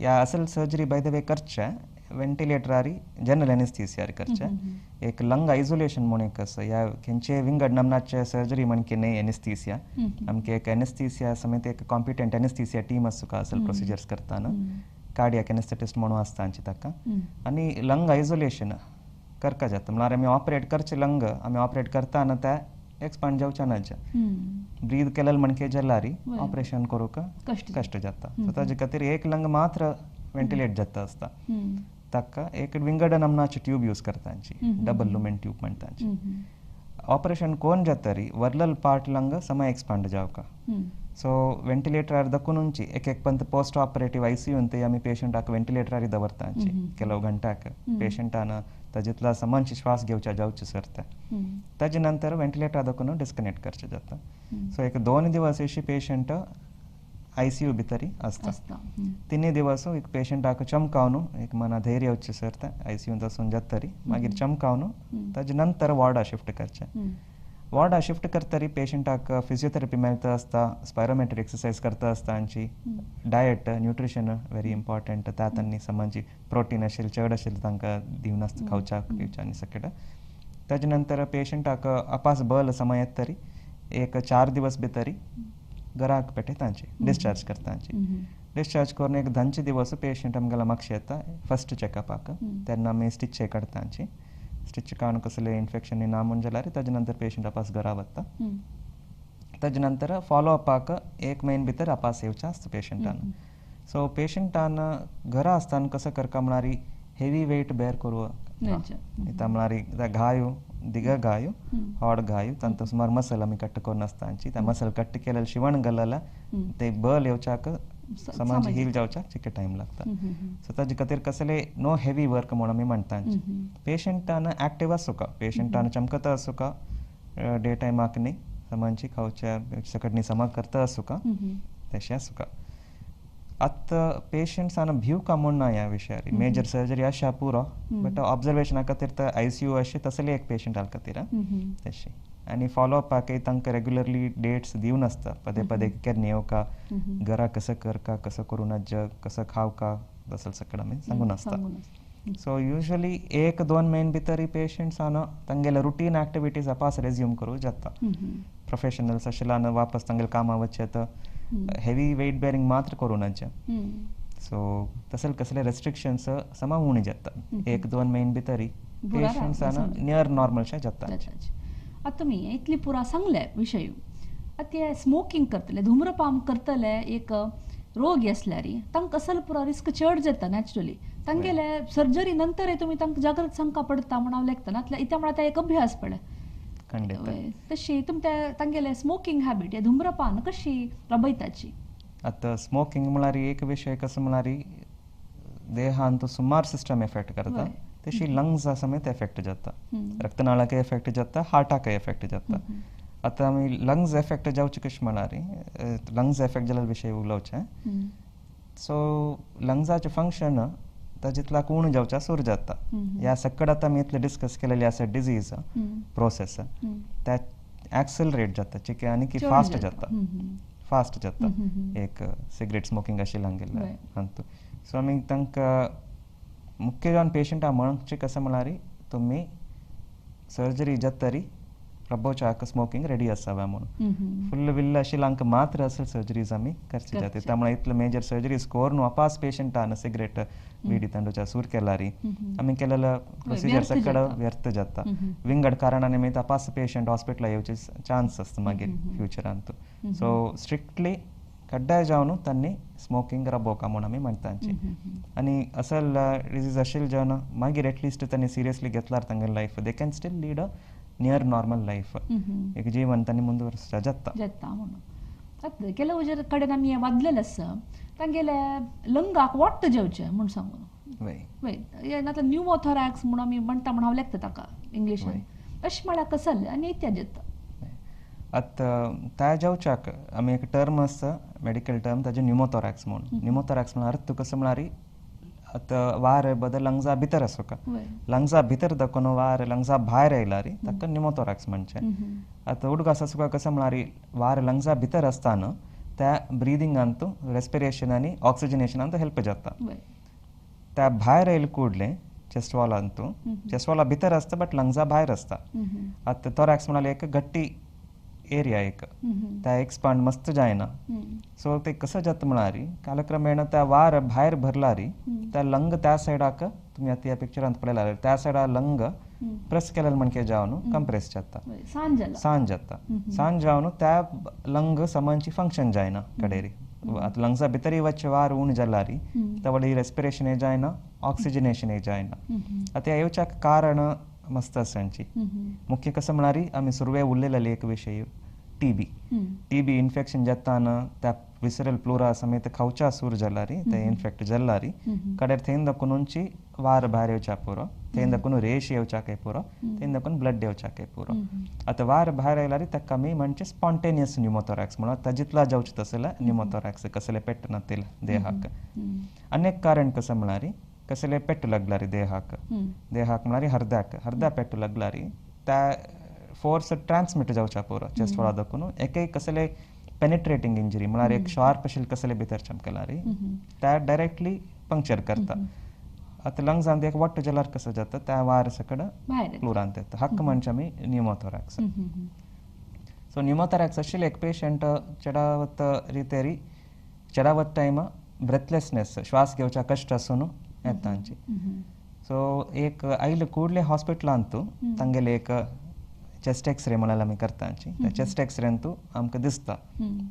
या असल सर्जरी बाय the way करचे व्हेंटिलेटरारी जनरल एनेस्थीसियार करचे. एक लंग आयसोलेशन म्हणून एक आसा, ह्या खंयचे विंगड नमनाचे सर्जरी म्हणके न्ही एनेस्थीसिया, आमके एक एनेस्थीसिया समेत एक कॉम्पिटंट एनेस्थीसिया टीम आसा असल प्रोसिजर्स करताना, कार्डियाक एनेस्थेटिस्ट म्हणून आसता आमचे ताका. आनी लंग आयसोलेशन करका जाता म्हळ्यार आमी ऑपरेट करचे लंग आमी ऑपरेट करताना ते एक्सपांड जावच्या नाच्या, ब्रीद केलें म्हणके जाल्यार ऑपरेशन करूंक कश्ट जाता. सो ताजे खातीर एक लंग मात्र व्हेंटिलेट जाता आसता, ताका एक विंगड नमनाची ट्यूब यूज करता आमची, डबल लुमेन ट्यूब म्हणटा आमची. ऑपरेशन कोण जातरी वरलल पार्ट लंग सम एक्सपांड जावका. सो व्हेंटिलेटरार दखून एक एक पंत पोस्ट ऑपरेटीव ICU ते आमी पेशंटाक व्हेंटिलेटरार दवरता आमची ಕೆಲವು घंट्याक पेशंटान ताजेतला समंच श्वास घेवच्या जावचे सर ते, ताजे नंतर व्हेंटिलेटर दाखोवन डिस्कनेक्ट करचें जाता. सो एक 2 दिवस अशी पेशंट ICU भितरी आसता. 3 दिवस एक पेशंटाक चमकावन एक मना धैर्य येवचें सर ते ICU वचून जातरी मागीर चमकावन ताजे नंतर वॉर्डा शिफ्ट करचें. वॉर्डा शिफ्ट करतरी पेशंटाक फिजियोथेरपी मेळता आसता, स्पायरोमेट्री एक्सरसाइज करता आसता आमची, डायट न्यूट्रिशन व्हेरी इम्पॉर्टंट, त्या तांणी समाजी प्रोटीन आशिल्लें चड आशिल्लें तांकां दिवन आसता खावच्याक पिवच्या आनी सगळें. ताजे नंतर पेशंटाक अपास बल समय येत तरी एक 4 दिवस भितरी घराक पेटयता आमची, डिस्चार्ज करता आमची. डिस्चार्ज करून एक 10 दिवस पेशंट आमगेलो मागशे येता फर्स्ट चॅकअपाक, तेन्ना आमी स्टिच काडटा आमची, स्टिच काडून कसलें इन्फेक्शन ना म्हूण जाल्यार ताजे नंतर पेशंट अपास घरा वता. ताजे नंतर फॉलो अपाक एक म्हयन भितर अपास येवचें आसता पेशंटान. सो पेशंटान घरा आसतना कसो करका म्हळ्यार हेवी वेट बेर करूं इता म्हळ्यार घायो दिग घायो हाड घायो तांतू सुमार मसल आमी कट करून आसता आमची त्या मसल कट केलेले शिवण घालला ते बल येवच्याक समाज हील जावच्याक चिके टायम लागता. सो ताजे खातीर कसले नो हेवी वर्क म्हणून आमी म्हणटा. पेशंटान एक्टिव आसूका, पेशंटान चमकता आसूका, डे टायमाक न्ही समांची खावच्या सकटनी समा करता आसूका तशें आसूका. आतां पेशंट्सान भिवका म्हूण ना ह्या विशयार, मेजर सर्जरी आशा पुरो बट ऑब्जर्वेशना खातीर तर आयसीयू अशें तसले एक पेशंटा खातीर तशें. आनी फॉलोअपाकय तांकां रेगुलरली डेट्स दिवन आसता, पदे पदे केन्ना येवका, घरा कसो करका, कसो करूं नज, कसो खावका, तसो सगळें आमी सांगून आसता. सो युजली 1-2 म्हयने भितर पेशंट्सान तांगेले रुटीन एक्टिविटीज अपास रेज्यूम करूं जाता. प्रोफेशनल्स आशिल्ल्यान वापस तांगेले कामां वचत, हेवी वेट बेरिंग मात्र करूं नज. सो तसले कसले रेस्ट्रिक्शन्स समा उणें जाता 1-2 म्हयने भितर पेशंट्सान नियर नॉर्मलशें जाता. आतां तुमी इतली पुरा सांगले विशय. आतां ते स्मोकिंग करतले, धूम्रपान करतले एक रोगी आसल्यार तांकां असल पुरा रिस्क चड जाता नॅचरली. तांगेले सर्जरी नंतर तुमी तांकां जागृत सांगका पडटा म्हूण हांव लेखता नातल्यार इत्या म्हळ्यार एक अभ्यास पडले. तशी तुमी तांगेले स्मोकिंग हॅबिट हे धूम्रपान कशी राबयताची? आतां स्मोकिंग म्हळ्यार एक विशय कसो म्हळ्यार देहांत सुमार सिस्टम एफेक्ट करता, तशी लंग्स समेत एफेक्ट जाता, रक्तनाळाकय एफेक्ट जाता, हार्टाकय एफेक्ट जाता. आतां आमी लंग्स एफेक्ट जावचे कशें म्हळ्यार लंग्स एफेक्ट जाल्यार विशय उलोवचें. सो लंग्साचें फंक्शन ताजेतला उणें जावच्या सुरू जाता. ह्या सकट आतां आमी इतलें डिस्कस केलेली आसा डिजीज प्रोसेस त्या एक्सेलरेट जाता चिके आनी की फास्ट जाता, फास्ट जाता एक सिगरेट स्मोकिंग आशिल्ल्यान गेल्ल्या हातूंत. सो आमी तांकां मुख्य जावन पेशंटा म्हणचे कसं म्हळ्यार तुमी सर्जरी जातरी रब्बोच्याक स्मोकिंग रेडी असाव्या म्हणून. फुल विल्ल आशिल्ल्यांक मात्र असल सर्जरीज आमी करची जाता. त्यामुळे इतले मेजर सर्जरीज करून वापास पेशंटान सिगरेट बिडी तांडोच्या सूर केल्यारी आमी केलेलं प्रोसिजर सगळं व्यर्थ जाता. विंगड कारणां निमित्त अपास पेशंट हॉस्पिटला येवचे चान्स आसता मागीर फ्युचरांत. सो स्ट्रिक्टली कड्डाय जावन तांणी स्मोकिंग रबोवका म्हूण आमी म्हणटा. आनी असल डिजीज आशिल्ले जावन मागीर एटलिस्ट तांणी सिरियसली घेतल्यार तांगेले life they can still lead a near normal life, एक जीवन तांणी मुंदुवरच्या जाता जाता म्हणून. आतां ಕೆಲವು जर कडेन आमी हें वादलेलें आसा तांगेले लंगाक वाडट जेवचें म्हूण सांगून वय नातर न्यूमोथोरॅक्स म्हूण आमी म्हणटा म्हूण हांव लेखता ताका इंग्लिशान अशें म्हळ्यार कसलें आनी इत्या जाता. आतां त्या जेवच्याक आमी एक टर्म आसता मेडिकल टर्म ताजें न्युमोथोरॅक्स म्हणून. न्युमोथोरॅक्स म्हळ्यार अर्थ कसो म्हळ्यार आतां वार बदल लंग्सा भितर आसूका, लंग्सा भितर दाखोवन वार लंग्सा भायर आयल्यार ताका न्युमोथोरॅक्स म्हणचें. आतां उडगास आसूका कसो म्हळ्यार वार लंग्सा भितर आसतना त्या ब्रिदिंगांत रेस्पिरेशन आनी ऑक्सिजनेशनांत हेल्प जाता. त्या भायर आयले कुडलें चेस्ट वॉलांत, चेस्ट वॉला भितर आसता बट लंग्सा भायर आसता. आतां थोरॅक्स म्हळ्यार एक घट्टी एरिया एक त्या एक्सपांड मस्त जायना. सो ते कसं जाता म्हळ्यार कालक्रमेण त्या वार भायर भरलारी त्या लंग त्या सायडाक तुमी आतां ह्या पिक्चरांत पळयला त्या सायडा लंग प्रेस केलें म्हणके जावन कंप्रेस जाता, सांज जाता. सांज जावन त्या लंग समांची फंक्शन जायना कडेरी. आतां लंग्सा भितरय वचचे वार उण जाल्यार त्या रेस्पिरेशन जायना, ऑक्सिजनेशन जायना. आतां येवच्याक कारण मस्त आसा. मुख्य कसं म्हळ्यार आमी सुरवे उरलेले एक विशय टीबी. टीबी इन्फेक्शन जाताना त्या विसरल प्लुरा समेत खावच्या सूर जाल्यार ते इन्फेक्ट जाल्यार कडेर थंय दाखोवन वार भायर येवच्या पुरो, थंय दाखोवन रेश येवच्याकय पुरो, थंय दाखोवन ब्लड येवच्याकय पुरो. आतां वार भायर आयल्यार ताका आमी म्हणचे स्पॉन्टेनियस न्युमोथोरॅक्स म्हणून ताजितला जावचें तसलें न्युमोथोरॅक्स कसलें पेट नातील देहाक. अनेक कारण कसं म्हळ्यार कसले पेट्टू लागल्यार देहाक, देहाक म्हळ्यार हर्द्याक, हर्द्या पेट्टू लागल्यार त्या फोर्स ट्रान्समिट जावच्या पुरो चेस्ट वॉला दाखोवन एकय कसले पेनिट्रेटिंग इंजरी म्हळ्यार एक शार्प अशें कसले भितर चमकल्यार त्या डायरेक्टली पंक्चर करता. आतां लंग्सांत एक वट्ट जाल्यार कसो जाता त्या वार सकड प्लुरांत येता. हक्क म्हणचे आमी न्युमोथोरॅक्स. सो न्युमोथोरॅक्स आशिल्ले एक पेशंट चडावत रितेरी चडावत टायम ब्रेथलेसनेस श्वास घेवच्या कश्ट आसून येता तांची. सो एक आयले कुडले हॉस्पिटलांत तांगेले एक चेस्ट एक्सरे म्हळ्यार आमी करतांची त्या चेस्ट एक्सरेन तूं आमकां दिसता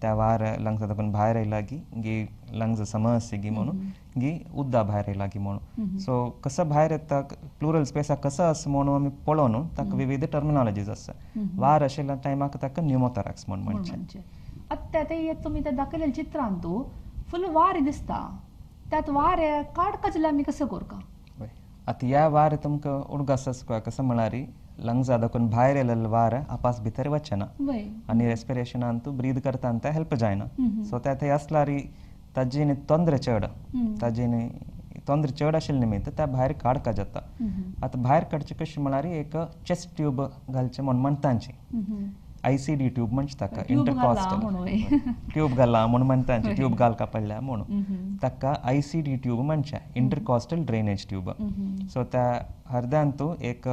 त्या वार लंग्सा दाखून भायर आयला की गी लंग्स समस्या गी म्हणून गी उद्दा भायर आयला की म्हणून. सो कसं भायर येता प्लुरल स्पेसा कसं आसा म्हणून आमी पळोवन ताका विविध टर्मिनॉलॉजीज आसा. वार आशिल्ल्या टायमाक ताका न्युमोथोरॅक्स म्हूण म्हणचें. आतां ते तुमी ते दाखयलेल्या चित्रांत तूं फुल वार दिसता, त्यात वार काडका जाल्यार आमी कसं करका? आतां ह्या वार तुमकां उडगास आसता कसं म्हळ्यार लंग्सा दाखून भायर येयलेले वार आपास भितर वचना आनी रेस्पिरेशनान तूं ब्रीद करता ते हेल्प जायना. सो ते थंय आसल्यार ताजी तोंद्र चड, ताजी तोंद्र चड आशिल्ले निमित्त त्या भायर काडका जाता. आतां भायर काडचें कशें म्हळ्यार एक चेस्ट ट्यूब घालचें म्हूण म्हणटांची, ICD tube म्हणचे ताका, इंटरकॉस्टल ट्यूब घाला म्हूण म्हणटांची, ट्यूब घालका पडल्या म्हणून ताका ICD tube म्हणचें, इंटरकॉस्टल ड्रेनेज ट्यूब. सो त्या हरद्यान तूं एक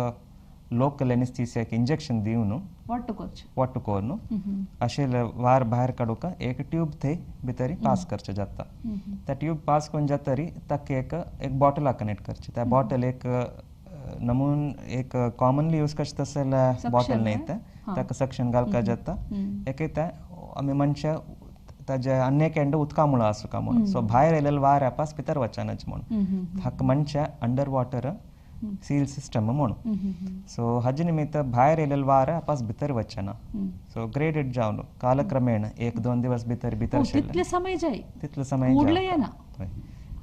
लोकल एनेस्थीसियाक इंजेक्शन दिवन वाटू करून अशें वार भायर काडूंक एक ट्यूब थंय भितर पास करचें जाता. त्या ट्यूब पास करून जातरी ताका एक एक बॉटलाक कनेक्ट करचें. त्या बॉटल एक नमून एक कॉमनली यूज करचें तसलें बॉटल न्हय तें, ताका सक्शन घालका जाता. एक त्या आमी मनशां ताजे आनी एक एंड उदका मुळो आसूका म्हणून, सो भायर आयलेले वार आपास भितर वचनाच म्हणून हाका मनशां अंडर वॉटर सील सिस्टम म्हणून. सो हाजे निमित्त भायर येयलेले वार आपास भितर वचना. सो ग्रेडेड जावन कालक्रमेण 1-2 दिवस भितर भितर तितले समय जाय, तितलो समय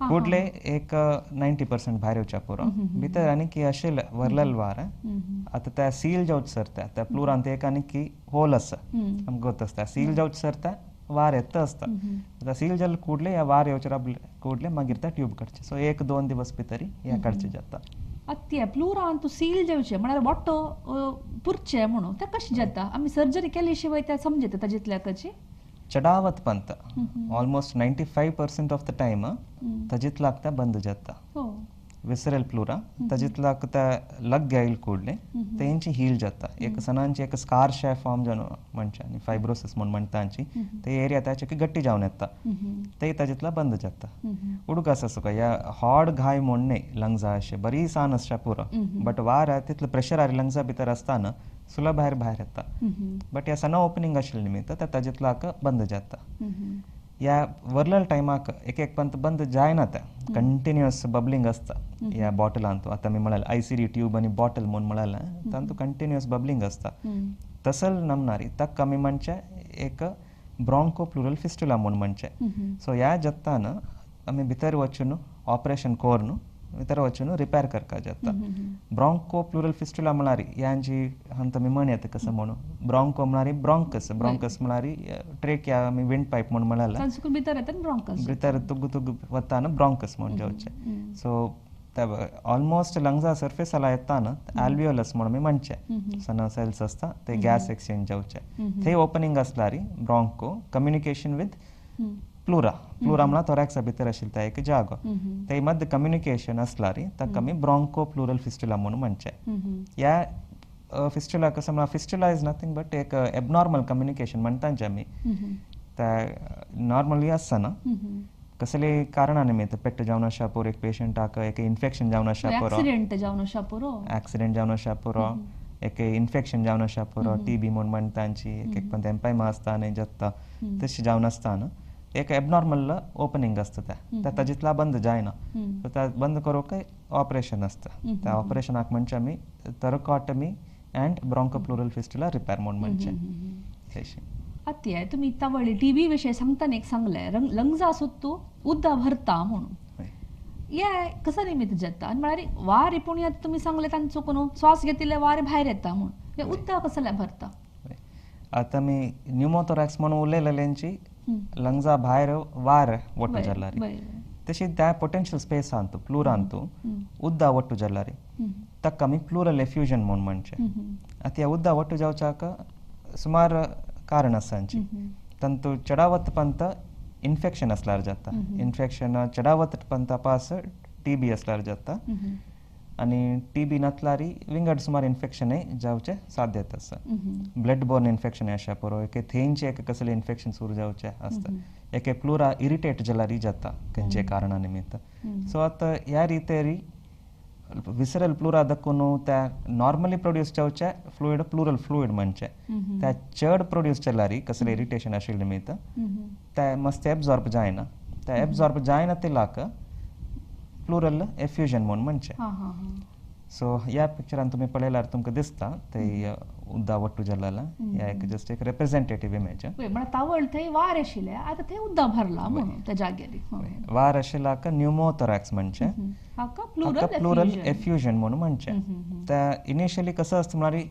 कुडले एक 90% भायर येवच्या पुरो भितर आनी की अशें वरलेले वार आतां त्या सील जावच सरता त्या प्लुरांत एक आनी की होल आसा आमकां गोत आसता, सील जावच सरता वार येता आसता. आतां सील जालें कुडले ह्या वार येवचे राबले कुडले मागीर त्या ट्यूब काडचे. सो 1-2 दिवस भितर हें काडचें जाता. आतां प्लुरान तूं सील जावचें म्हळ्यार वाटो पुरचें म्हणून तें कशें जाता? आमी सर्जरी केली शिवाय तें समजता ताजेंतल्या कशी चडावत पंत ऑलमोस्ट 95% ऑफ the time ताजेंतल्याक तें बंद जाता. विसरल प्लुरा ताजेंतल्याक ते लग आयल कुडले तेंची हील जाता. एक सणांची एक स्कार शे फॉर्म जावन म्हणचे आनी फायब्रोसिस म्हूण म्हणटांची ते एरिया ताचे गट्टी जावन येता ते ताजेंतल्या बंद जाता. उडगास आसा ह्या हॉड घाय म्हूण न्हय लंग्सा अशें बरी सान आसच्या पुरो, बट वार तितलो प्रेशर आरी लंग्सा भितर आसतना सुला भायर भायर येता. बट ह्या सणा ओपनिंग आशिल्ले निमित्त ते ताजेंतल्याक बंद जाता. ह्या वरलेल्या टायमाक एक एक पंत बंद जायना, त्या कंटिन्युअस बबलिंग आसता ह्या बॉटलांत. आतां आमी म्हळ्यार ICD tube आनी बॉटल म्हूण म्हळ्यार तातूंत कंटिन्युअस बबलिंग आसता. तसल नमनारी ताका आमी म्हणचें एक ब्रॉन्को प्लुरल फिस्टुला म्हूण म्हणचें. सो ह्या जातान आमी भितर वचून ऑपरेशन करून भितर वचून रिपेर करपा जाता. ब्रॉन्को प्लुरल फिस्टुला म्हळ्यार ह्यांची हांत आमी म्हण येता कसं म्हणून ब्रॉन्को म्हळ्यार ब्रॉन्कस, ब्रॉन्कस म्हळ्यार ट्रेकिया आमी विंड पायप म्हूण म्हळ्यार भितर येता ब्रॉन्कस भितर तुग तुग वता न्हू ब्रॉन्कस म्हूण जावचें. सो ऑलमोस्ट लंग्सा सर्फेसाला येता न्हू आल्वियोलस म्हणून आमी म्हणचें सना सेल्स आसता ते गॅस एक्सचेंज जावचें थंय ओपनिंग आसल्यार broncho communication with pleura, pleura म्हळ्यार थोरॅक्सा भितर आशिल्लो तो एक जागो, थंय मध्य कम्युनिकेशन आसल्यार ताका आमी ब्रॉन्को प्लुरल फिस्टुला म्हणून म्हणचें. ह्या फिस्टुला कसं म्हळ्यार फिस्टुला is nothing but एक एबनॉर्मल कम्युनिकेशन म्हणटांचे आमी, ते नॉर्मली आसना कसले कारणा निमित्त पेट्ट जावन आसा पुरो एक पेशंटाक एक इन्फेक्शन जावन आसा पुरो, एक्सिडेंट जावन आसा पुरो, एक इन्फेक्शन जावन आसा पुरो, TB म्हूण म्हणटांची एक एक पण एम्पायमा आसता आनी जाता तशें जावन आसतना एक एबनॉर्मल ओपनिंग आसता त्या ताजेंतला बंद जायना. सो त्या बंद करूंक ऑपरेशन आसता. त्या ऑपरेशनाक म्हणचे आमी thoracotomy and bronchopleural fistula repair म्हूण म्हणचें. तशें आतां तुमी तवळी TB विशय सांगतना एक सांगलें लंग्सा सुद्दां उदक भरता म्हणून, हे कसं निमित्त जाता? आनी म्हळ्यार वार पूण तुमी सांगलें तांचो कोण श्वास घेतिल्ले वार भायर येता म्हणून हे उदक कसलें भरता? आतां आमी न्युमोथोरॅक्स म्हणून उलयलेल्यांची लंग्सा भायर वार वट्टू जाल्यार तशी त्या पोटेन्शियल स्पेसांत प्लुरांत उदक वट्टू जाल्यार ताका आमी प्लुरल एफ्युजन म्हूण म्हणचें. आतां ह्या उदक वट्टू जावच्याक सुमार कारण आसा हांची. तांतू चडावत पंत इन्फेक्शन आसल्यार जाता, इन्फेक्शन चडावत पंत पास TB आसल्यार जाता आनी TB नासल्यार विंगड सुमार इन्फेक्शनय जावचें साध्यता आसा. ब्लड बोर्न इन्फेक्शन आसा पुरो, एक थंयचें एक कसलें इन्फेक्शन सुरू जावचें आसता, एक प्लुरा इरिटेट जाल्यार जाता खंयचे कारणा निमित्त. सो आतां ह्या रितेरी विसरल प्लुरा दखून त्या नॉर्मली प्रोड्यूस जावचे फ्लुइड प्लुरल फ्लुइड म्हणचे त्या चड प्रोड्यूस केल्यार कसले इरिटेशन आशिल्ले निमित्त त्या मस्त एब्जॉर्ब जायना, त्या एब्जॉर्ब जायना तिलाक प्लुरल एफ्युजन म्हणून म्हणचे. सो ह्या पिक्चरान तुमी पळयल्यार तुमकां दिसता ते उद्दा वट्टू जाल्ला, ह्या एक जस्ट एक रिप्रेझेंटेटिव्ह इमेज. म्हळ्यार तावळ थंय वार आशिल्लें, आतां थंय उद्दा भरला म्हणून त्या जाग्यार वार आशिल्ल्याक न्युमोथोरॅक्स म्हणचे, हाका प्लुरल एफ्युजन म्हणून म्हणचे. त्या इनिशियली कसं आसता म्हळ्यार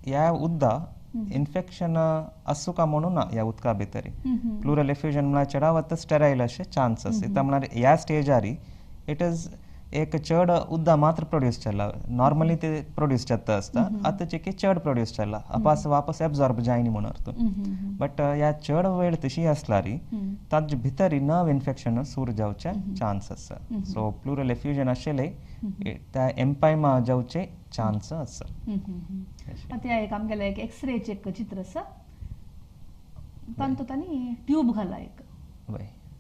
ह्या उद्दा इन्फेक्शन आसूं का म्हणून ना ह्या उदका भितर प्लुरल एफ्युजन म्हळ्यार चडावत स्टेरायल अशे चान्स आसा. म्हळ्यार ह्या स्टेजार it is एक चड उद्दा मात्र प्रोड्यूस जाला, नॉर्मली ते प्रोड्यूस जाता आसता, आतां चेकी चड प्रोड्यूस जाला अपास वापस एब्जॉर्ब जायनी म्हणून अर्थ. बट ह्या चड वेळ तशी आसल्यार ताजे भितर नव इन्फेक्शन सुरू जावचे चान्स आसा. सो प्लुरल एफ्युजन आशिल्ले त्या एम्पायमा जावचे चान्स आसा. आतां एक आमगेलें एक एक्सरेचें एक चित्र आसा, तांतूत तांणी ट्यूब घाला एक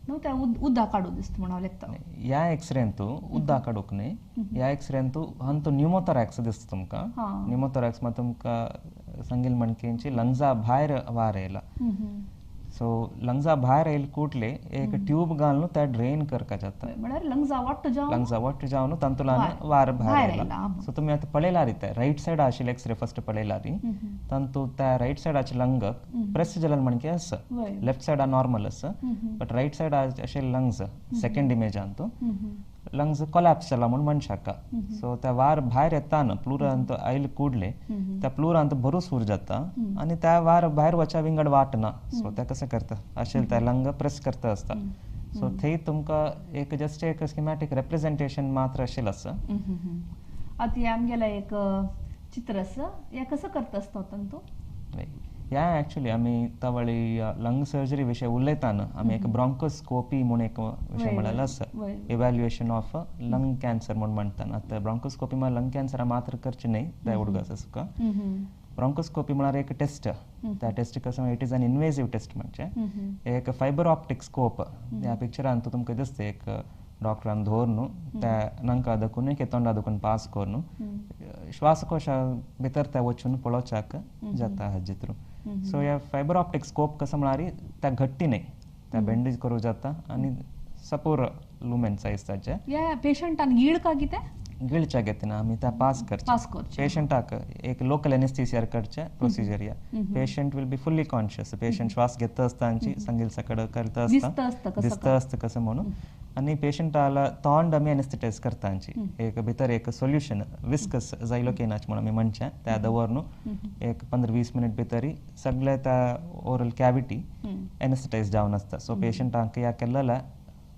न्हू त्या उद्दा काडूं दिसता म्हणून हांव लेखता. ह्या एक्सरेंतू उद्दा काडूंक न्ही, ह्या एक्सरेंतू हांतू न्युमोथोरॅक्स दिसता तुमकां. न्युमोथोरॅक्स मात तुमकां सांगील म्हणकेंची लंग्सा भायर वार येयला. सो लंग्सा भायर येयल कुटले एक ट्यूब घालून त्या ड्रेन करका जाता, म्हळ्यार लंग्सा वट्ट जावन लंग्सा वट्ट जावन तांतूंतल्यान वार भायर येयला. सो तुमी आतां पळयल्यार ते रायट सायड आशिल्ले एक्सरे फर्स्ट पळयल्यार तांतू त्या रायट सायडाचे लंग प्रेस जाल्यार म्हणके आसा, लेफ्ट सायडा नॉर्मल आसा, बट रायट सायड आशिल्ले लंग्स सेकंड इमेजान तूं लंग्स कोलॅप्स जाला म्हूण मनशाका. सो त्या वार भायर येताना प्लुरांत आयल कुडले त्या प्लुरांत बरो सूर जाता आनी त्या वार भायर वच्या विंगड वाट ना. सो त्या कशें करता अशें त्या लंग प्रेस करता आसता. सो थंय तुमकां एक जस्ट एक स्किमॅटीक रिप्रेझेंटेशन मात्र आशिल्लें आसा. आतां हें आमगेलें एक चित्र आसा, हें कसो करता आसता तातूंत? ह्या एक्चुअली आमी तवळी लंग सर्जरी विशय उलयताना आमी एक ब्रॉन्कोस्कोपी म्हूण एक विशय म्हणलेलो आसा, इव्हॅल्युएशन ऑफ लंग कॅन्सर म्हूण म्हणटाना. आतां ब्रॉन्कोस्कोपी म्हळ्यार लंग कॅन्सरा मात्र करचें न्ही, त्या उडगास आसा तुका. ब्रॉन्कोस्कोपी म्हळ्यार एक टेस्ट, त्या टेस्ट कसं it is an invasive test म्हणजे एक फायबर ऑप्टिक स्कोप. ह्या पिक्चरान तुमकां दिसता एक डॉक्टरान धरून त्या नांका दखून एक तोंडा दखून पास करून श्वासकोशा भितर त्या वचून पळोवच्याक जाता हाजे थ्रू. सो ह्या फायबर ऑप्टिक स्कोप कसं म्हळ्यार त्या घट्टी न्ही, त्या बँडेज करूं जाता आनी सपोर लुमेन सायज ताचे. ह्या पेशंटान गीळ का कितें गिळच्या घेतना आमी त्या पास करचे पेशंटाक एक लोकल एनेस्थीसियार करचे प्रोसिजर. ह्या patient will be fully conscious, patient श्वास घेता आसता सांगील सकड करता आसता दिसता आसता कसं म्हणून, आनी पेशंटाला तोंड आमी एनेस्थेटायज करता एक भितर एक सोल्युशन विस्कस जायलोकेनाच म्हणून आमी म्हणचें त्या दवर न्हू एक 15-20 मिनट भितर सगळे त्या ओरल कॅविटी एनेस्थेटायज जावन आसता. सो पेशंटाक ह्या केल्लें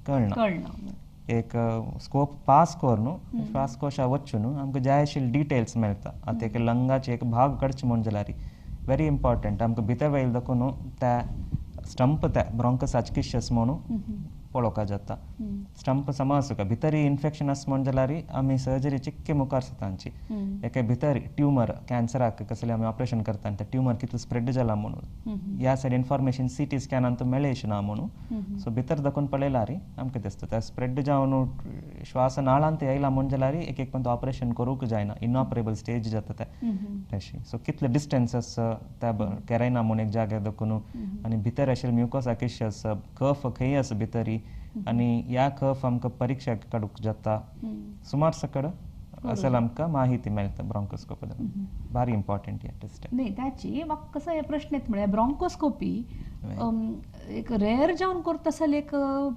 कळना, एक स्कोप पास करून श्वासकोशा वचून आमकां जाय आशिल्ले डिटेल्स मेळटा. आतां एक लंगाचे एक भाग काडचे म्हूण जाल्यार व्हेरी इम्पॉर्टंट आमकां भितर वयले दाखोवन त्या स्टंप त्या ब्रॉन्कस आचकिशस म्हणून पळोवपाक जाता. स्टंप समा आसूं भितर इन्फेक्शन आसा म्हूण जाल्यार आमी सर्जरी चिक्के मुखार तांची एके भितर ट्युमर कॅन्सराक कसलें आमी ऑपरेशन करता आनी ते ट्युमर कितलो स्प्रेड जाला म्हणून ह्या सायड इन्फॉर्मेशन सी टी स्कॅनान मेळेश ना म्हणून. सो भितर दाखोवन पळयल्यार आमकां दिसता त्या स्प्रेड जावन श्वास नाळांत येयला म्हूण जाल्यार एक एक पण ऑपरेशन करूंक जायना, इनऑपरेबल स्टेज जाता ते तशी. सो कितले डिस्टन्स आसा त्या कॅरायना म्हूण एक जाग्यार दाखोवन आनी भितर आशिल्ले म्युकोसा किश आसा, कफ खंय आसा भितरी आनी ह्या कफ आमकां परिक्षा काडूंक जाता, सुमार सकड असेल आमकां माहिती मेळटा ब्रॉन्कोस्कोपी. भारी इम्पॉर्टंट ह्या टेस्ट. न्ही ताची म्हाका कसो हे प्रश्न येता म्हळ्यार ब्रॉन्कोस्कोपी एक रेअर जावन करता आसल्यार एक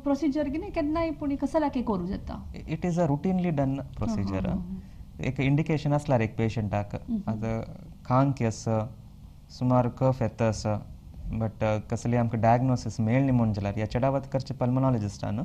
प्रोसिजर की न्ही केन्नाय पूण कसो लागी करूं जाता? It is a routinely done procedure. एक इंडिकेशन आसल्यार एक पेशंटाक आतां खांक आसा, सुमार कफ येता आसा, बट कसली आमकां डायग्नोसिस मेळ्ळी म्हूण जाल्यार ह्या चडावत करचे पल्मोनॉलॉजिस्टान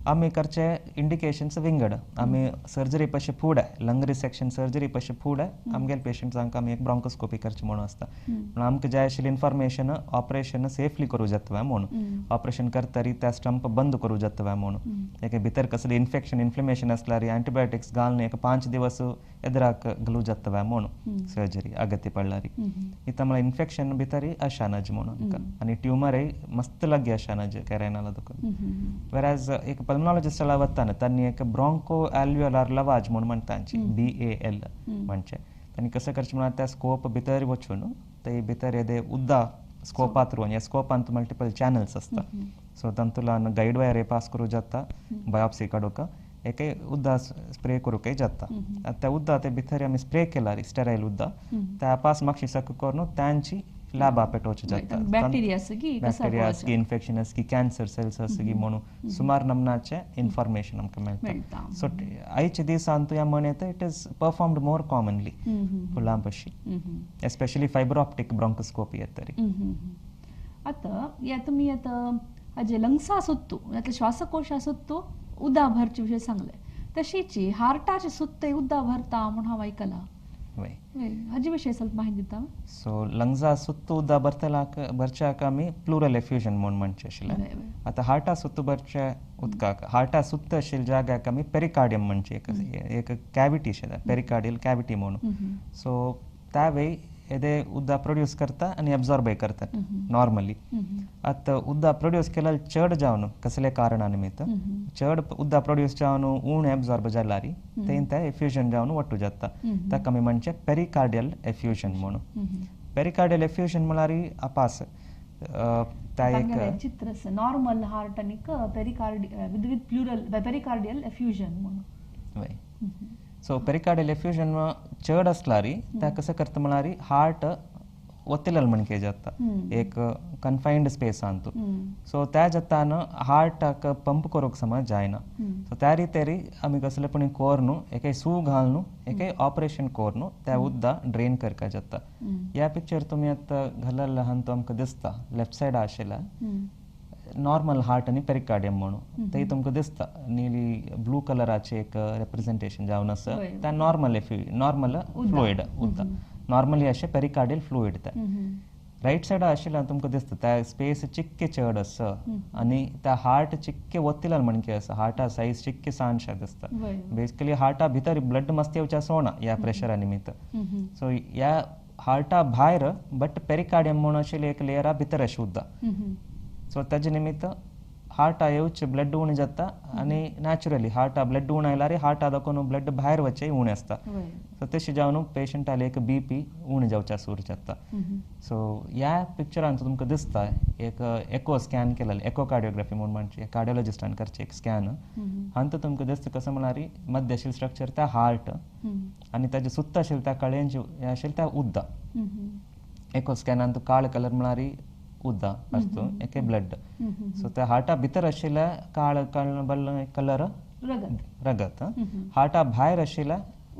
आमी करचे इंडिकेशन्स विंगड. आमी सर्जरी पशे फुडें लंग रिसेक्शन सर्जरी पशे फुडें आमगेले पेशंट्सांक आमी एक ब्रॉन्कोस्कोपी करची म्हणून आसता. पूण आमकां जाय आशिल्ली इन्फॉर्मेशन ऑपरेशन सेफली करूं जाता म्हणून, ऑपरेशन करतरी त्या स्टंप बंद करूं जाता म्हणून, एके भितर कसली इन्फेक्शन इन्फ्लेमेशन आसल्यार एंटीबायोटिक्स घालून एक 5 दिवस एदराक घालूं जाता म्हणून सर्जरी अगत्य पडल्यार. इतां म्हळ्यार इन्फेक्शन भितर अशा नज म्हणून. आमकां आनी ट्युमरय मस्त लागीं आसा जे कॅरेनाला देखून. वेराज एक पल्मोनॉलॉजिस्टाला वताना तांणी एक ब्रॉन्को एल्व्योलर लवाज म्हूण म्हणटा तांची, BAL म्हणचे. तांणी कसं करचें म्हळ्यार त्या स्कोप भितर वचून ते भितर येदे उद्दा स्कोपा थ्रू, ह्या स्कोपांत मल्टिपल चॅनल्स आसता, सो तातूंतल्यान गायड वायर पास करूं जाता बायोप्सी काडूंक, एके उद्दा स्प्रे करूंकय जाता. त्या उद्दा ते भितर आमी स्प्रे केल्यार स्टेरायल उद्दा त्या पास मातशी सक करून तांची लॅबा पेटोवचे जाता. बॅक्टेरिया आसकी, इन्फेक्शन आसकी, कॅन्सर सेल्स आसकी म्हणून सुमार नमनाचे इन्फॉर्मेशन आमकां मेळटा. सो आयच्या दिसांत ह्या म्हण येता it is performed more commonly फुलां पशी, एस्पेशली फायबर ऑप्टीक ब्रॉन्कोस्कोपी येतरी. आतां या तुमी आतां हाजे लंग्सा सुत्तू श्वासकोशा सुत्तू उदा भरचे विशय सांगले, तशीच हार्टाचे सुत्ते उद्दा भरता म्हूण हांव आयकलां, हाजे विशय ಸ್ವಲ್ಪ माहिती दिता? सो लंग्सा सुत्तू उद्दा भरतलाक भरच्याक आमी प्लुरल एफ्युजन म्हूण म्हणचें आशिल्लें. आतां हार्टा सुत्तू भरचे उदकाक, हार्टा सुत्त आशिल्ल्या जाग्याक आमी पेरिकार्डियम म्हणचे, एक कॅविटी आशिल्लें, पेरिकार्डियल कॅविटी म्हणून. सो त्या वेळी येदे उद्दा प्रोड्यूस करता आनी एब्जॉर्बय करतात नॉर्मली. आतां उद्दा प्रोड्यूस केल्यार चड जावन कसले कारणा निमित्त चड उद्दा प्रोड्यूस जावन उण एब्जॉर्ब जाल्यार ते ते एफ्युजन जावन वट्टू जाता, ताका आमी म्हणचे पेरिकार्डियल एफ्युजन म्हणून. पेरिकार्डियल एफ्युजन म्हळ्यार अपास त्या एक चित्र नॉर्मल हार्ट आनी विथ प्लुरल पेरिकार्डियल एफ्युजन म्हणून. सो पेरिकार्डियल एफ्युजन चड आसल्यार त्या कसं करता म्हळ्यार हार्ट वतलेल म्हणके जाता एक कन्फायन्ड स्पेसांतू. सो त्या जातान हार्टाक पंप करूंक समज जायना. सो त्या रितेरी आमी कसले पण कोरनू एके सू घालनू एके ऑपरेशन कोरनू त्या उद्दा ड्रेन करका जाता. ह्या पिक्चर तुमी आतां घालल्ला हांतू आमकां दिसता लेफ्ट सायड आशिल्ला नॉर्मल हार्ट आनी पेरिकार्डियम म्हणून, ते तुमकां दिसता निली ब्लू कलराचे एक रेप्रेझेंटेशन जावन आसा त्या नॉर्मल नॉर्मल फ्लुइड उद्दा नॉर्मली अशें पेरिकार्डियल फ्लुइड. त्या रायट सायडा आशिल्ल्यान तुमकां दिसता त्या स्पेस चिक्के चड आसा आनी त्या हार्ट चिक्के वतिलाल म्हणके आसा, हार्टा सायज चिक्के सानशा दिसता. बेसिकली हार्टा भितर ब्लड मस्त येवच्या सोना ह्या प्रेशरा निमित्त. सो ह्या हार्टा भायर बट पेरिकार्डियम म्हणून आशिल्ले एक लेयरा भितर अशें उद्दा. सो ताजे निमित्त हार्टा येवचे ब्लड उणें जाता आनी नॅचरली हार्टा ब्लड उणें आयल्यार हार्टा दाखोवन ब्लड भायर वचचें उणें आसता. सो तशें जावन पेशंटाले एक बीपी उणें जावच्या सूर जाता. सो ह्या पिक्चरान तुमकां दिसता एक एको स्कॅन केलेलें, एको कार्डियोग्राफी म्हूण म्हणचे कार्डियोलॉजिस्टान करचें एक स्कॅन. हांतूत तुमकां दिसता कसं म्हळ्यार मध्य आशिल्लें स्ट्रक्चर त्या हार्ट आनी ताजे सुत्त आशिल्लें त्या कळ्यांचे हें आशिल्लें त्या उद्दा. एको स्कॅनान काळ कलर म्हळ्यार उद्दा असतो एके ब्लड. सो त्या हार्टा भितर आशिल्ल्या काळ कलर रगत, हार्टा भायर आशिल्ल्या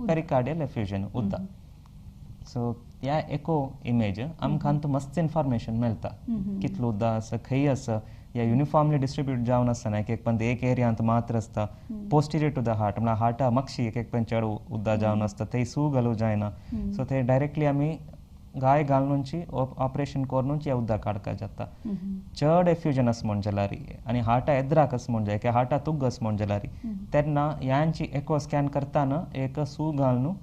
पेरिकार्डियल एफ्युजन उद्दा. सो ह्या एको इमेज आमकां हातूंत मस्त इन्फॉर्मेशन मेळटा कितलो उद्दा आसा, खंय आसा, ह्या युनिफॉर्मली डिस्ट्रिब्यूट जावन आसना, एक एक पण एक एरियांत मात्र आसता. पोस्टिरियर टू the heart म्हळ्यार हार्टा मागशी एक एक पण चड उद्दा जावन आसता, थंय सू घालूं जायना. सो थंय डायरेक्टली आमी गाय घालूनची ऑपरेशन करूनची उद्दा काडका जाता. चड एफ्युजन आसा म्हूण जाल्यार आनी हार्टा एद्राक आसा म्हूण जाय, हार्टा तुग्ग आसा म्हूण जाल्यार तेन्ना ह्यांची एको स्कॅन करताना एक सू घालून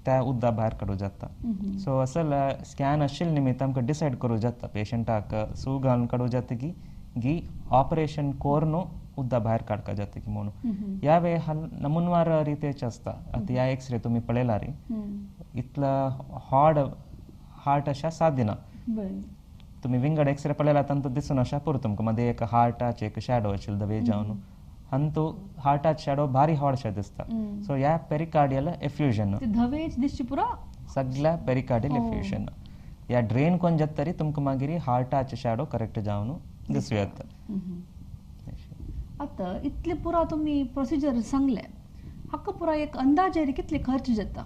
त्या उद्दा भायर काडूं जाता. सो असल स्कॅन आशिल्ले निमित्त आमकां डिसायड करूं जाता पेशंटाक सू घालून काडूं जाता की गी ऑपरेशन करून उद्दा भायर काडका जाता की म्हणून. ह्या वेळ नमुनवार रितेच आसता. आतां ह्या एक्सरे तुमी पळयला इतला हॉड हार्ट अशा साथ दिना. तुमी विंगड एक्सरे पळयला तांतूत दिसून अशा पुरो तुमकां मदें एक हार्टाचे एक शॅडो आशिल्लो धवे जावन हातूंत हार्टाचे शॅडो भारी हॉडशे दिसता. सो ह्या पेरिकार्डियल एफ्युजन धवेच दिसचे पुरो सगळ्या पेरिकार्डियल एफ्युजन ह्या ड्रेन कोण जाता तरी तुमकां मागीर हार्टाचे शॅडो करेक्ट जावन दिसूं येता. आतां इतले पुरो तुमी प्रोसिजर सांगले, हाका पुरो एक अंदाजे कितले खर्च जाता?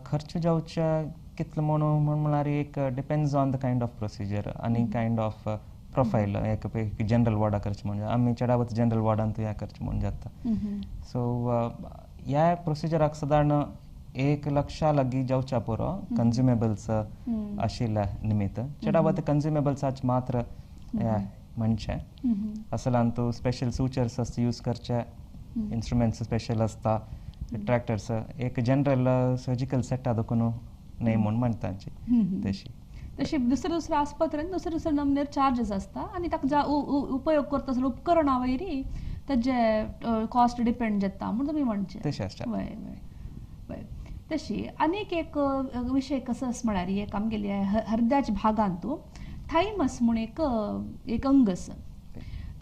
खर्च जावच्या कितलो म्हणून म्हळ्यार एक depends on the kind of procedure आनी कायंड ऑफ प्रोफायल. एक जनरल वॉर्डा करचें म्हणजे आमी चडावत जनरल वॉर्डांत ह्या करचें म्हूण जाता. सो ह्या प्रोसिजराक सादारण 1 लक्षा लागीं जावच्या पुरो कंज्युमेबल्स आशिल्ल्या निमित्त. चडावत कंज्युमेबल्साच मात्र म्हणचें असलान तूं स्पेशल सुचर्स आसता यूज करचे, इन्स्ट्रुमेंट्स स्पेशल आसता, ट्रॅक्टर्स, एक जनरल सर्जिकल सेट देखून न्हय म्हूण म्हणटा तशी. तशें दुसऱ्या दुसऱ्या आस्पत्रेन दुसरे दुसरे नमनेर चार्जीस आसता आनी ताका उपयोग करता आसलो उपकरणा वयरी ताजे कॉस्ट डिपेंड जाता म्हूण तुमी म्हणचें. तशें आसता. वय वय वय. तशी आनीक एक विशय कसो आसा म्हळ्यार एक आमगेली हृदयाच्या भागांतू थायमस म्हूण एक एक अंग आसा.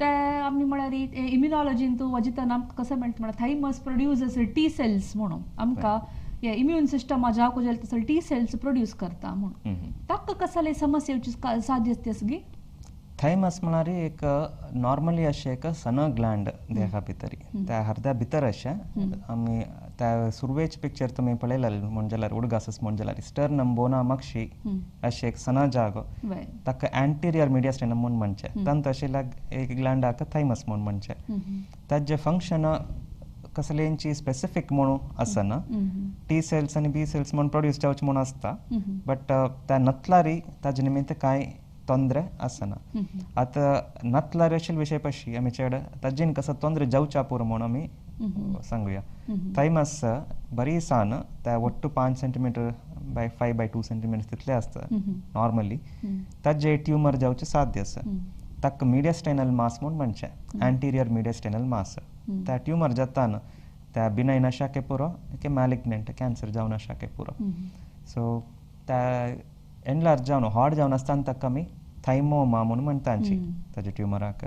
ते आमी म्हळ्यार इम्युनॉलॉजीन तूं वजितना आमकां कसो मेळटा म्हळ्यार थायमस प्रोड्युसस टी सेल्स म्हणून आमकां हे इम्यून सिस्टमा जावंक जाय तसो टी सेल्स प्रोड्यूस करता म्हणून. ताका कसले समस्या येवची साध्यते आसा? थायमस म्हळ्यार एक नॉर्मली अशें एक सन ग्लँड देहा भितरी त्या हृदया भितर अशें आमी त्या सुरवेच पिक्चर तुमी पळयलें म्हण जाल्यार उडगासस म्हण जाल्यार स्टर्नम बोना मक्षी अशें एक सना जागो ताका अँटिरियर मिडियास्टेनम म्हूण म्हणचें. तांत अशें एक ग्लँडाक थायमस म्हूण म्हणचें. ताजें फंक्शन कसलेंची स्पेसिफीक म्हणून आसना. टी सेल्स आनी बी सेल्स म्हूण प्रोड्यूस जावचे म्हूण आसता बट त्या नतलारी ताजे निमित्त कांय तोंदरे आसना. आतां नतलारी अशें विशय पशी आमी चड ताजेन कसो तोंदरे जावच्या पुरो म्हूण आमी सांगुया. थायमस बरी सान त्या ಒಟ್ಟು 5 centimetre by 5 by 2 centimetre तितले आसता नॉर्मली. ताजे ट्युमर जावचे साध्य आसा. ताका मिडियास्टेनल मास म्हूण म्हणचें, अँटिरियर मिडियास्टेनल मास. त्या ट्युमर जाता त्या बिनायन आशाके पुरो की मॅलिग्नंट कॅन्सर जावन आशाके पुरो. सो त्या एनलार्ज जावन हॉट जावन आसतना ताका आमी थायमोमा म्हूण म्हणटा ताच्या ट्युमराक.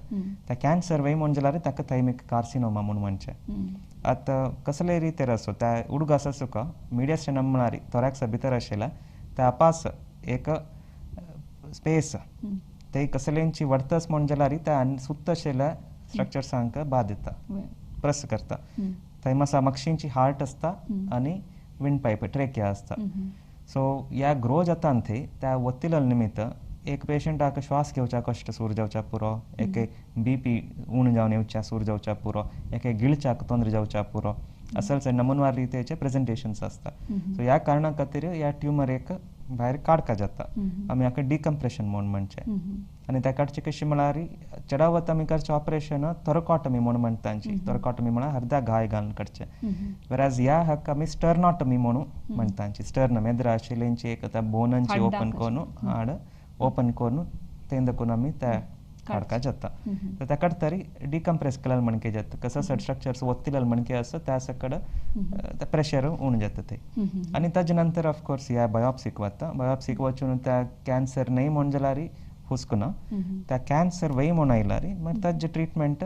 त्या कॅन्सर वय म्हण जाल्यार ताका थायमीक कार्सिनोमा म्हूण म्हणचें. आतां कसले रितीर आसूं त्या उडगास आसूं का मिडियास्टेनम म्हळ्यार थोरॅक्सा भितर आशिल्ल्या त्या पास एक स्पेस ते कसलेंची वडतस म्हण जाल्यार त्या सुत्त आशिल्ल्या स्ट्रक्चर्सांक बादिता प्रेस करता. थंय मक्षींची हार्ट आसता आनी विंड पायप ट्रेकिया आसता. सो ह्या ग्रो जाता थंय त्या वतिलल निमित्त एक पेशंटाक श्वास घेवच्या कश्ट सूर जावच्या पुरो, एक बीपी उण जावन येवच्या सूर जावच्या पुरो, एक गिळच्याक तोंदरे जावच्या पुरो, असल नमुनवार रितीचे प्रेजेंटेशन्स आसता. सो ह्या कारणा खातीर ह्या ट्युमर एक भायर काडका जाता. आमी हाका डिकम्प्रेशन म्हूण म्हणचें. आनी त्या काडचे कशें म्हळ्यार चडावत आमी करचें ऑपरेशन थोरकॉटमी म्हूण म्हणटा. थोरकॉटमी म्हळ्यार अर्दा घाय घालून काडचें. वेराज ह्या हाका आमी स्टर्नॉटमी म्हणून म्हणटा. स्टर्नम एदरा आशिल्ल्यांची एक त्या बोनांची ओपन करून हाड ओपन करून तें दाखोवन आमी त्या काडका जाता. तर त्या काडटरी डिकम्प्रेस केल्यार म्हणके जाता. कसो स्ट्रक्चर्स वत्तिल्यार म्हणके आसा त्या सकड प्रेशर उणें जाता ते. आनी ताजे नंतर ऑफकोर्स ह्या बायोप्सीक वता. बायोप्सीक वचून त्या कॅन्सर न्हय म्हण जाल्यार हुस्कुना, त्या कॅन्सर वय म्हूण आयल्यार मागीर ताजें ट्रिटमेंट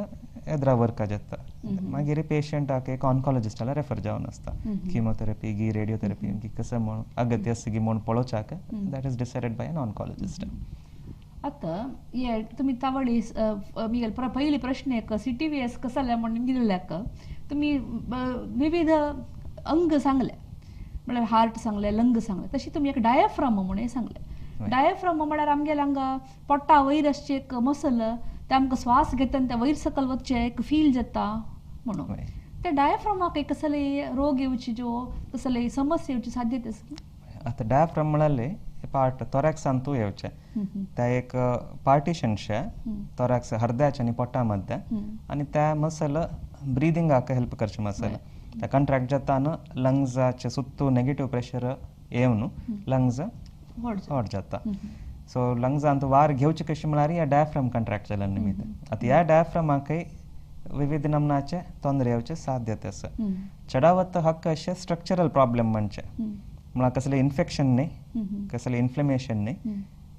एदरा वर्का जाता. मागीर पेशंटाक एक ऑन्कॉलॉजिस्टाला रेफर जावन आसता. किमोथेरपी गी रेडियोथेरपी गी कसं म्हूण अगत्य आसा गी म्हूण पळोवच्याक that is decided by an oncologist. आतां हे तुमी तावळी मुगेले पयली प्रश्न एक सी टी व्ही एस कसो जालें म्हूण दिल्ल्याक तुमी विविध अंग सांगले म्हळ्यार हार्ट सांगले, लंग सांगले, तशी तुमी एक डायफ्राम म्हूण सांगले. डायफ्राम म्हळ्यार आमगेले हांगा पोटा वयर आसचे एक मसल ते आमकां श्वास घेतना ते वयर सकयल वचचें एक फील जाता म्हणून. त्या डायफ्रामाक एक कसले रोग येवची ज्यो कसले समस्या येवची साध्यता आसा? आतां डायफ्राम म्हळ्यार पार्ट थोरॅक्सांतू येवचें त्या एक पार्टिशन शे थोरॅक्स हृदयाच्या आनी पोटा मध्य आनी त्या मसल ब्रिदिंगाक हेल्प करचें मसल. त्या कंट्रॅक्ट जाता लंग्साचे सुत्तू नेगेटीव प्रेशर येवन लंग्स व्हड जाता. सो लंग्सांत वार घेवचे कशें म्हळ्यार ह्या डायफ्राम कंट्रॅक्ट जाल्या निमित्त. आतां ह्या डायफ्रामाकय विविध नमनाचे तोंदरे येवचे साध्यता आसा. चडावत हक्क अशें स्ट्रक्चरल प्रॉब्लेम म्हणचें म्हळ्यार कसलें इन्फेक्शन न्हय, कसलें इन्फ्लेमेशन न्हय,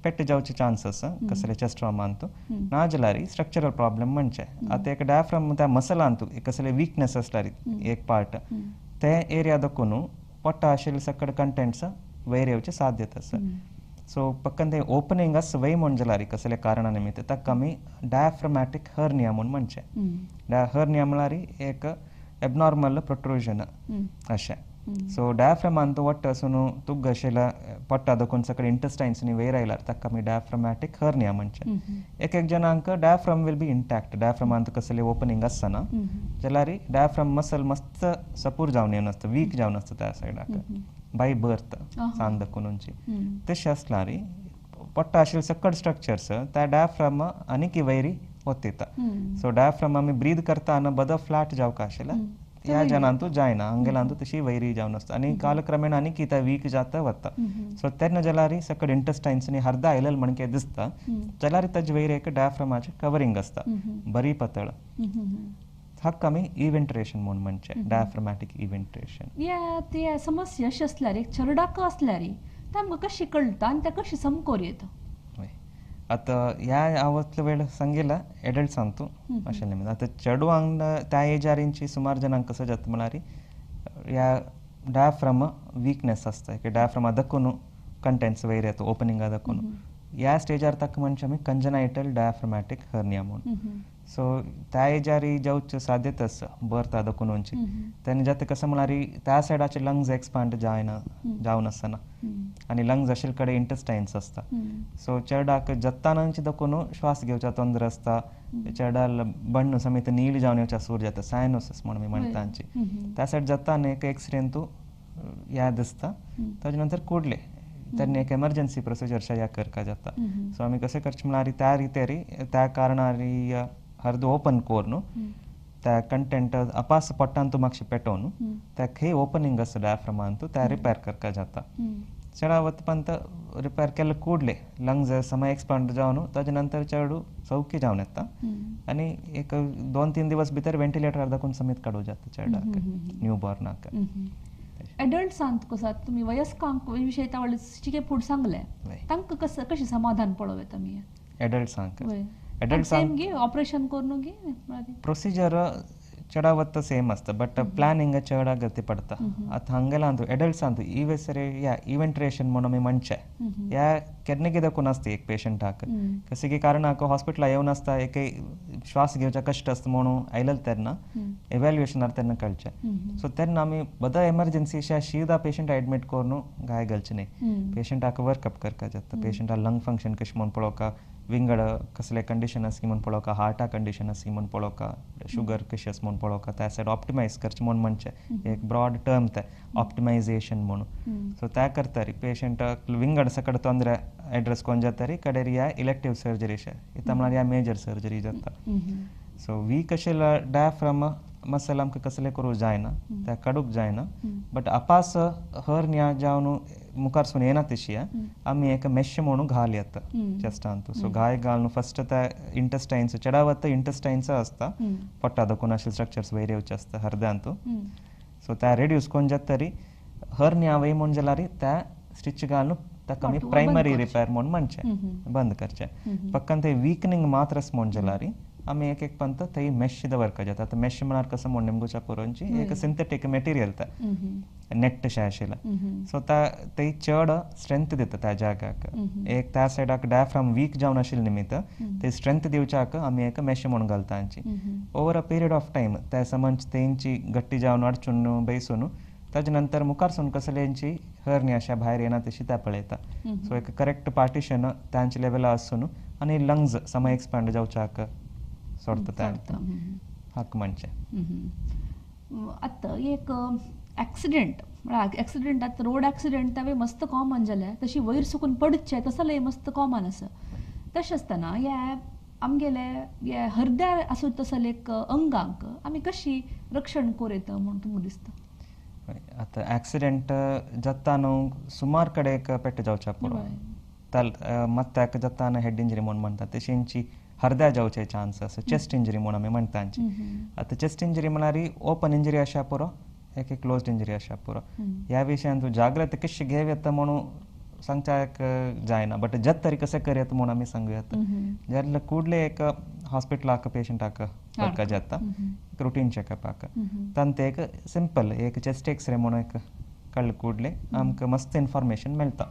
पेट जावचे चान्स आसा कसले चेस्ट ट्रॉमांतू ना जाल्यार स्ट्रक्चरल प्रॉब्लेम म्हणचें. आतां एक डायफ्राम त्या मसलांतू कसले विकनेस आसल्यार एक पार्ट ते एरिया दाखोवन पोटा आशिल्ले सकड कंटेंट्स वयर येवचे साध्यता आसा. सो पक्कन ते ओपनिंग आसा वय म्हण जाल्यार कसले कारणा निमित्त ताका आमी डायफ्रामॅटीक हर्निया म्हूण म्हणचें. हर्निया म्हळ्यार एक एबनॉर्मल प्रोट्रुजन अशें. सो डायफ्रामान वट्ट आसून तुग आशिल्ल्या पोटा दाखोवन सगळे इंटेस्टायन्स वयर आयल्यार ताका आमी डायफ्रामॅटीक हर्निया म्हणचें. एक एक जणांक डायफ्राम will be intact, डायफ्रामांत कसले ओपनिंग आसना जाल्यार डायफ्राम मसल मस्त सपूर जावन येवन आसता, वीक जावन आसता त्या सायडाक बाय बर्थ सान दाखोवनची. तशें आसल्यार पोटा आशिल्ले सकट स्ट्रक्चर्स त्या डायफ्राम आनीक वयरी वतिता. सो डायफ्राम आमी ब्रीद करता बदो फ्लॅट जावंक आशिल्ल्या ह्या जनांतू जायना हांगेलांतू तशी वैरी जावन आसता आनी कालक्रमेण आनी कितें वीक जाता वता. सो तेन्ना जाल्यार सकड इंटेस्टायन्स आनी हर्दा आयलेल म्हणके दिसता जाल्यार ताजे वयर एक डायफ्रामाचें कवरींग आसता बरी पातळ, हाका आमी इव्हेंट्रेशन म्हूण म्हणचें, डायफ्रामॅटीक इव्हेंट्रेशन. या ते समस्या अशी आसल्यार एक चेरडाक आसल्यार तांकां कशी कळटा आनी तें कशी समकोर येता? आतां ह्या हांव इतलो वेळ सांगिला एडल्ट्सांतू अशें न्ही, आतां चेडवांक त्या एजारींची सुमार जाणांक कसो जाता म्हळ्यार ह्या डायफ्राम वीकनेस आसता, की डायफ्रामा दखून कंटेंट्स वयर येता ओपनिंगा दखून. ह्या स्टेजार ताका म्हणचे आमी कंजनायटल डायफ्रामॅटीक हर्निया म्हूण. सो त्या एजारी जावचे साध्यता आसा बर्थ दखून वचची. तेन्ना जाता कसो म्हळ्यार त्या सायडाचे लंग्स एक्सपांड जायना जावन आसना आनी लंग्स आशिल्ले कडेन इंटेस्टायन्स आसता. सो चेरडाक जत्तानांची दखून श्वास घेवच्या तोंदर आसता, चेरडाल बण्ण समेत नील जावन येवच्या सूर जाता, सायनोसिस म्हूण आमी म्हणटा तांची. त्या सायड जत्तान एक एक्सरेन तूं या दिसता, ताजे नंतर कुडले तेन्ना एक एमर्जन्सी प्रोसिजर ह्या करका जाता. सो आमी कशें करचें म्हळ्यार त्या रितेरी त्या कारणारी हर्द ओपन करून त्या कंटेंट अपास पोटांतू मातशें पेटोवन त्या खंय ओपनिंग आसा डायफ्रामांतू त्या रिपेर करका जाता. चडावत पंत रिपेर केल्ले कुडले लंग्स समय एक्सपांड जावन ताजे नंतर चेडू सौख्य जावन येता आनी एक 2-3 दिवस भितर व्हेंटिलेटर दाखोवन समेत काडूं जाता चेरडाक न्यू बॉर्नाक. एडल्ट्सांत कसो तुमी वयस्कांक विशय तावळ चिके फूड सांगलें तांकां कसं कशें समाधान पळोवं येता आमी एडल्ट्सांक? एडल्ट्सांक गे ऑपरेशन करून गे प्रोसिजर चडावत सेम आसता बट प्लॅनिंग चड गती पडटा. आतां हांगेलांतू एडल्ट्सांतू इवेसरे ह्या इव्हेंट्रेशन म्हूण आमी म्हणचें ह्या केन्ना कितें करून आसता एक पेशंटाक कशें की कारणाक हॉस्पिटला येवन आसता एक श्वास घेवच्या कश्ट आसता म्हणून आयलें तेन्ना एवेल्युएशनार तेन्ना कळचें. सो तेन्ना आमी बदा एमर्जन्सी अशा शीदा पेशंट एडमीट करून घाय घालचें न्ही, पेशंटाक वर्कअप करपाक जाता, पेशंटाक लंग फंक्शन कशें म्हूण पळोवका, विंगड कसले कंडिशन आसा म्हूण पळोवका, हार्टा कंडिशन आसा म्हूण पळोवका, शुगर कशी आसा म्हूण पळोवका, त्या सायड ऑप्टिमायज करचें म्हूण म्हणचें एक ब्रॉड टर्म तें ऑप्टिमायझेशन म्हणून. सो त्या करता री पेशंटाक विंगड सकड तोंदरे एड्रेस कोण जाता री कडेर ह्या इलेक्टीव सर्जरी इतां म्हळ्यार ह्या मेजर सर्जरी जाता. सो वीक अशें डायफ्राम मसल आमकां कसलें करूं जायना, त्या काडूंक जायना, बट अपास हर्निया जावन मुखार सून येना तशी आमी एक मेश म्हणून घाल येता चेस्टांतू. सो घाय घालून फस्ट त्या इंटेस्टायन्स चडावत इंटेस्टायन्स आसता पोटा दखून अशे स्ट्रक्चर्स वयर येवचे आसता हर्द्यांतू. सो त्या रेड्यूस कोण जाता तरी हर्निया वय म्हूण जाल्यार त्या स्टिच घालून ताका आमी प्रायमरी रिपेर म्हूण म्हणचें बंद करचें. पक्कन ते विकनींग मात्र म्हूण जाल्यार आमी एक एक पंत थंय मेश दवरका जाता. आतां मेश म्हळ्यार कसो म्हूण नेमगोच्या पुरोवची एक सिंथेटीक मटेरियल तें नेट शें आशिल्लें. सो थंय चड स्ट्रेंथ दिता त्या जाग्याक, एक त्या सायडाक डायफ्राम वीक जावन आशिल्ले निमित्त ते स्ट्रेंथ दिवच्याक आमी एक मेश म्हूण घालता तांची. Over a period of time त्या समज तेंची गट्टी जावन अडचून बैसून ताजे नंतर मुखार सून कसलेंची हर्निया अशा भायर येना तशी त्या पळयता. सो एक करेक्ट पार्टिशन तांचे लेवला आसून आनी लंग्स समय एक्सपांड जावच्याक सोडता हक म्हणचें. आतां एक एक्सिडेंट म्हळ्यार एक्सिडेंट आतां रोड एक्सिडेंट हांवें मस्त कॉमन जालें, तशी वयर सुकून पडचें तसलें मस्त कॉमन आसा. तशें आसतना हे आमगेले हे हरद्यार आसूं तसले एक अंगांक आमी कशी रक्षण करूं येता म्हूण तुमकां दिसता? आतां एक्सिडेंट जाता न्हू सुमार कडेन एक पेट जावच्या पुरो मत्त्याक जाता हेड इंजरी म्हूण म्हणटा तशेंची हरद्या जावचे चान्स आसा, चेस्ट इंजरी म्हूण आमी म्हणटा तांची. आतां चेस्ट इंजरी म्हळ्यार ओपन इंजरी आशा पुरो एक क्लोज्ड इंजरी आशा पुरो. ह्या विशयान तूं जाग्रत कशी घेव येता म्हणून सांगच्याक जायना बट जत तरी कशें करयत म्हूण आमी सांगू येता. जाल्यार कुडले एक हॉस्पिटलाक पेशंटाक व्हरका जाता रुटीन चॅकअपाक, तांचे एक सिंपल एक चेस्ट एक्सरे म्हणून एक कळ्ळें कुडले आमकां मस्त इन्फॉर्मेशन मेळटा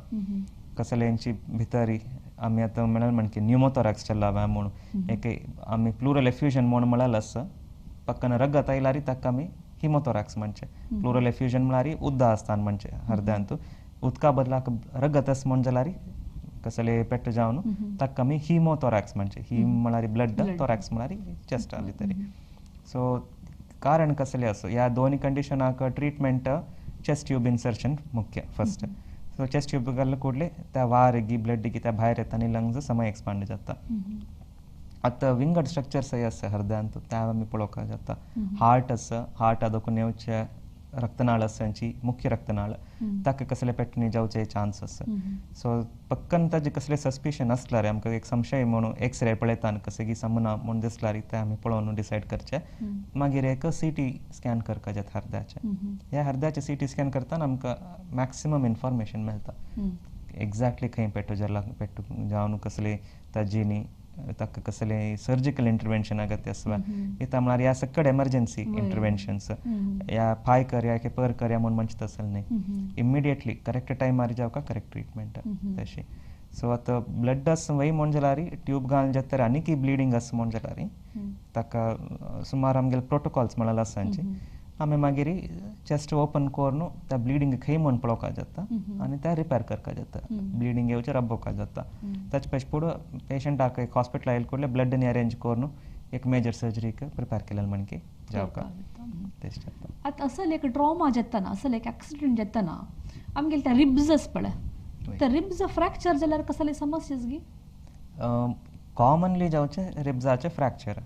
कसलेंची भितरी आमी आतां म्हणल्यार म्हणकी न्युमोथोरॅक्स चल्ला म्हणून एक आमी प्लुरल एफ्युजन म्हणून म्हळ्यार आसा पक्कन रगत आयल्यार ताका आमी हिमोथोरॅक्स म्हणचें. प्लुरल एफ्युजन म्हळ्यार उदक आसता म्हणचें हरद्यांतू उदका बदलाक रगत आसा म्हण जाल्यार कसले पेट जावन ताका आमी हिमोथोरॅक्स म्हणचें. हिम म्हळ्यार ब्लड, थोरॅक्स म्हळ्यार चेस्ट आली तरी. सो कारण कसलें आसूं ह्या दोन कंडिशनाक ट्रिटमेंट चेस्ट ट्यूब इन्सर्शन मुख्य फर्स्ट. सो चेस्ट ट्यूब घालून कुडले त्या वार गी ब्लड गी त्या भायर येता आनी लंग्स समय एक्सपांड जाता. आतां विंगड स्ट्रक्चर्स आसा हृदयांत ते आमी पळोवपाक जाता. हार्ट आसा, हार्ट आदोकून येवचे रक्तनाळ आसा, मुख्य रक्तनाळ ताका कसले पेटणी जावचे चान्स आसा. सो पक्कन ताजे कसले सस्पिशन आसल्यार आमकां एक संशय म्हणून एक्सरे पळयता कशें की समना म्हूण दिसल्यार ते आमी पळोवन डिसायड करचे. मागीर एक सीटी स्कॅन करपाक जाता हृदयाचे. ह्या हृदयाचे सीटी स्कॅन करतना आमकां मॅक्सिमम इन्फॉर्मेशन मेळटा एक्झॅक्टली खंय पेटो जाला, पेटो जावन कसले ताजी ताका कसले सर्जिकल इंटरवेन्शन अगत्य आसवा. इता म्हळ्यार ह्या सकड एमर्जन्सी इंटरवेन्शन्स या फाय करया की पर करया म्हूण म्हणचे तसलें न्ही, इमिडिएटली करेक्ट टायमार जावका करेक्ट ट्रिटमेंट तशी. सो आतां ब्लड आसा वय म्हूण जाल्यार ट्यूब घालून जाता तर आनीक ब्लिडींग आसा म्हूण जाल्यार ताका सुमार आमगेले प्रोटोकॉल्स म्हणल्यार आसा आमी मागीर चेस्ट ओपन करून त्या ब्लिडींग खंय म्हूण पळोवपाक जाता आनी त्या रिपेर करपाक जाता, ब्लिडींग येवचें राबोवपाक जाता. ताचे पयशे पुढं पेशंटाक एक हॉस्पिटल आयल कुडले ब्लड अरेंज करून एक मेजर सर्जरीक प्रिपेर केलें म्हणकी जावका. आतां असले एक ट्रॉमा जातना, असले एक एक्सिडंट जातना आमगेले त्या रिब्स आसा पळय, त्या रिब्स फ्रॅक्चर जाल्यार कसले समस्या गी? कॉमनली जावचे रिब्साचे फ्रॅक्चर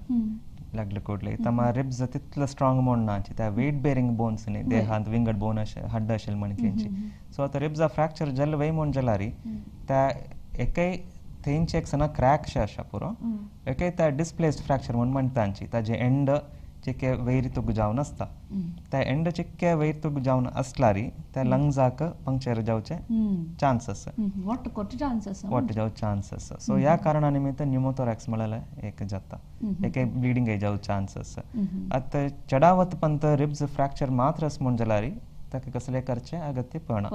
लागले कुडले तमा रिब्स तितलो स्ट्रॉंग म्हूण ना, त्या वेट बेरिंग बोन्स न्ही देहांत विंगड बोन अशे हड्ड आशिल्ले मणकेंची. सो आतां रिब्सा फ्रॅक्चर जाले वय म्हूण जाल्यार त्या एकय थंयचे एक सना क्रॅक शे आसा पुरो, एकय त्या डिस्प्लेस्ड फ्रॅक्चर म्हूण म्हणटा तांची ताजे एंड चिक्के वयर तुग जावन आसता, त्या एंड चिक्के वयर तुग जावन आसल्यार त्या लंग्साक पंक्चर जावचे चान्स आसा, वॉट जावचे चान्स आसा. सो ह्या कारणा निमित्त न्युमोथोरॅक्स म्हळ्यार एक जाता, एक ब्लिडींग जावचे चान्स आसा. आतां चडावत पंत रिब्स फ्रॅक्चर मात्र आसा म्हूण जाल्यार ताका कसले करचें अगत्य पडना,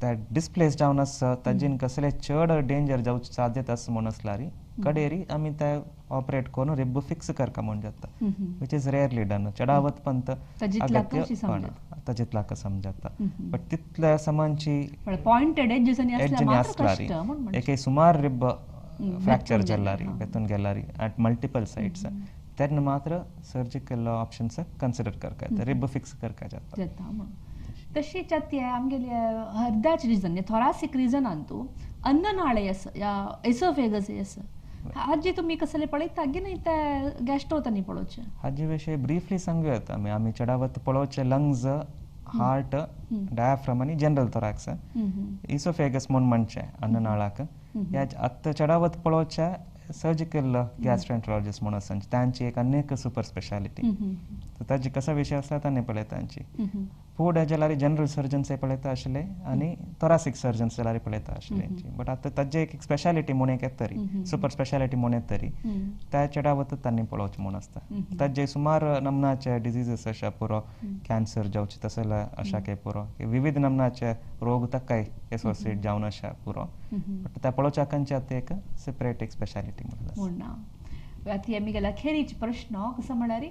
त्या डिस्प्लेस जावन आसा ताजेन कसले चड डेंजर जावचे साध्यता आसा म्हूण आसल्यार कडेरी आमी ते ऑपरेट करून रिब फिक्स करका म्हूण जाता, which is rarely done. चडावत पंत अगत्य पडना ताजेतलाक समजाता, बट तितल्या समानची पॉइंटेड एजेस आसल्यार एक सुमार रिब फ्रॅक्चर जाल्यार बेतून गेल्यार एट मल्टिपल सायट्स तेन्ना मात्र सर्जिकल ऑप्शन्स कन्सिडर करका येता, रिब फिक्स करका जाता. तशीच आतां आमगेले हृदयाचे रिजन थोरासीक रिजनांतू अन्ननाळे आसा या एसोफेगस आसा, हाजी तुमी कसले पळयता की न्ही ते गॅस्ट्रो तांणी पळोवचें? हाजे विशय ब्रीफली सांगू येता. आमी आमी चडावत पळोवचें लंग्स, हार्ट, डायफ्रम आनी जनरल थोरॅक्स. इसोफेगस म्हूण म्हणचें अन्ननाळाक ह्या आतां चडावत पळोवचें सर्जिकल गॅस्ट्रोएंट्रोलॉजिस्ट म्हूण आसा तांची एक आनी एक सुपर स्पेशालिटी, ताजी कसो विशय आसता तांणी पळयता तांची. फूड जाल्यार जनरल सर्जन्स पळयता आशिल्ले आनी थोरासीक सर्जन्स जाल्यार पळयता आशिल्ले, बट आतां ताजे एक स्पेशालिटी म्हूण एक येतरी सुपर स्पेशालिटी म्हूण येतरी त्या चडावत तांणी पळोवचें म्हूण आसता. ताजे सुमार नमनाचे डिजीजीस अशा पुरो कॅन्सर जावचे तसले अशा काय पुरो विविध नमनाचे रोग ताकाय एसोसिएट जावन अशा पुरो, बट त्या पळोवच्याकांचे आतां एक सेपरेट एक स्पेशालिटी म्हूण. आतां आमी गेल्या खेरीच प्रश्न कसो म्हळ्यार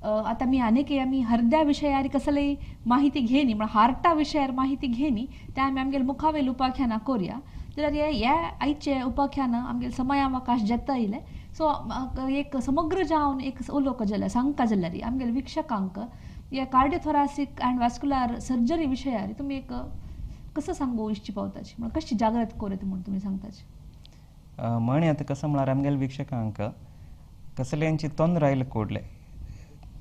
आतां आमी आनीक आमी हृदया विशयार कसली माहिती घेनी म्हळ्यार हार्टा विशयार माहिती घेनी ते आमी आमगेले मुखावेल उपाख्यानां करुया. जाल्यार ह्या आयचे उपाख्यान आमगेले समयावकाश जाता येयले सो एक समग्र जावन एक उलोवंक जाल्यार सांगता जाल्यार आमगेले वीक्षकांक ह्या कार्डियोथोरासीक अँड वास्कुलर सर्जरी विशयार तुमी एक कसो सांगू इच्छी पावताची, म्हळ्यार कशी जागृत करूं म्हूण तुमी सांगताची? म्हण आतां कसो म्हळ्यार आमगेले वीक्षकांक कसल्यांची तोंदर आयले कोडले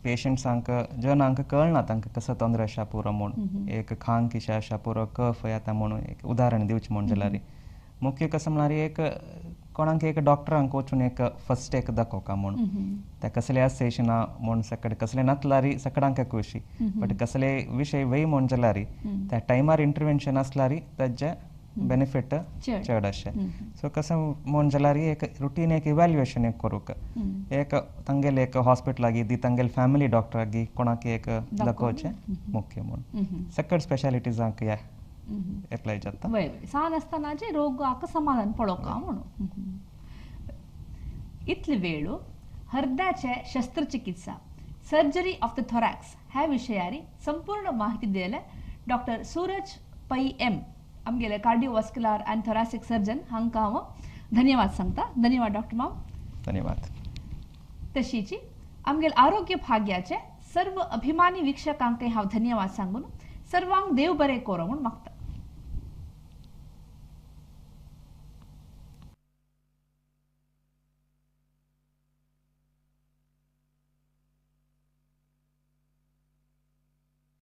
पेशंट्सांक जनांक कळना तांकां कसो तोंदर आसा पुरो म्हूण, एक खांक किशें आसा पुरो कफ येता म्हणून एक उदाहरण दिवचें म्हूण जाल्यार मुख्य कसो म्हळ्यार एक कोणाक एक डॉक्टरांक वचून एक फर्स्ट एक दाखोवका म्हूण त्या कसले आसा ना म्हूण सकड कसले नातल्यार सकडांक खुशी, बट कसले विशय वय म्हूण जाल्यार त्या टायमार इंटरवेन्शन आसल्यार ताजे बेनिफीट चड अशें. सो कसो म्हूण जाल्यार एक रुटीन एक इव्हॅल्युएशन एक करूंक एक तांगेले एक हॉस्पिटलागी दी तांगेले फॅमिली डॉक्टरागी कोणाक एक दाखोवचें मुख्य म्हूण सकड स्पेशालिटीजांक ह्या एप्लाय जाता. सान आसतना जे रोगाक समाधान पळोवका म्हणून. इतले वेळ हृदयाचे शस्त्रचिकित्सा सर्जरी ऑफ the thorax ह्या विशयारी संपूर्ण माहिती दिले डॉक्टर सूरज पै एम आमगेले कार्डियोवास्क्युलर अँड थोरासिक सर्जन हांकां हांव धन्यवाद सांगता. धन्यवाद डॉक्टर माम. धन्यवाद. तशीची आमगेले आरोग्य भाग्याचे सर्व अभिमानी वीक्षकांकय हांव धन्यवाद सांगून सर्वांक देव बरें करो म्हूण मागता.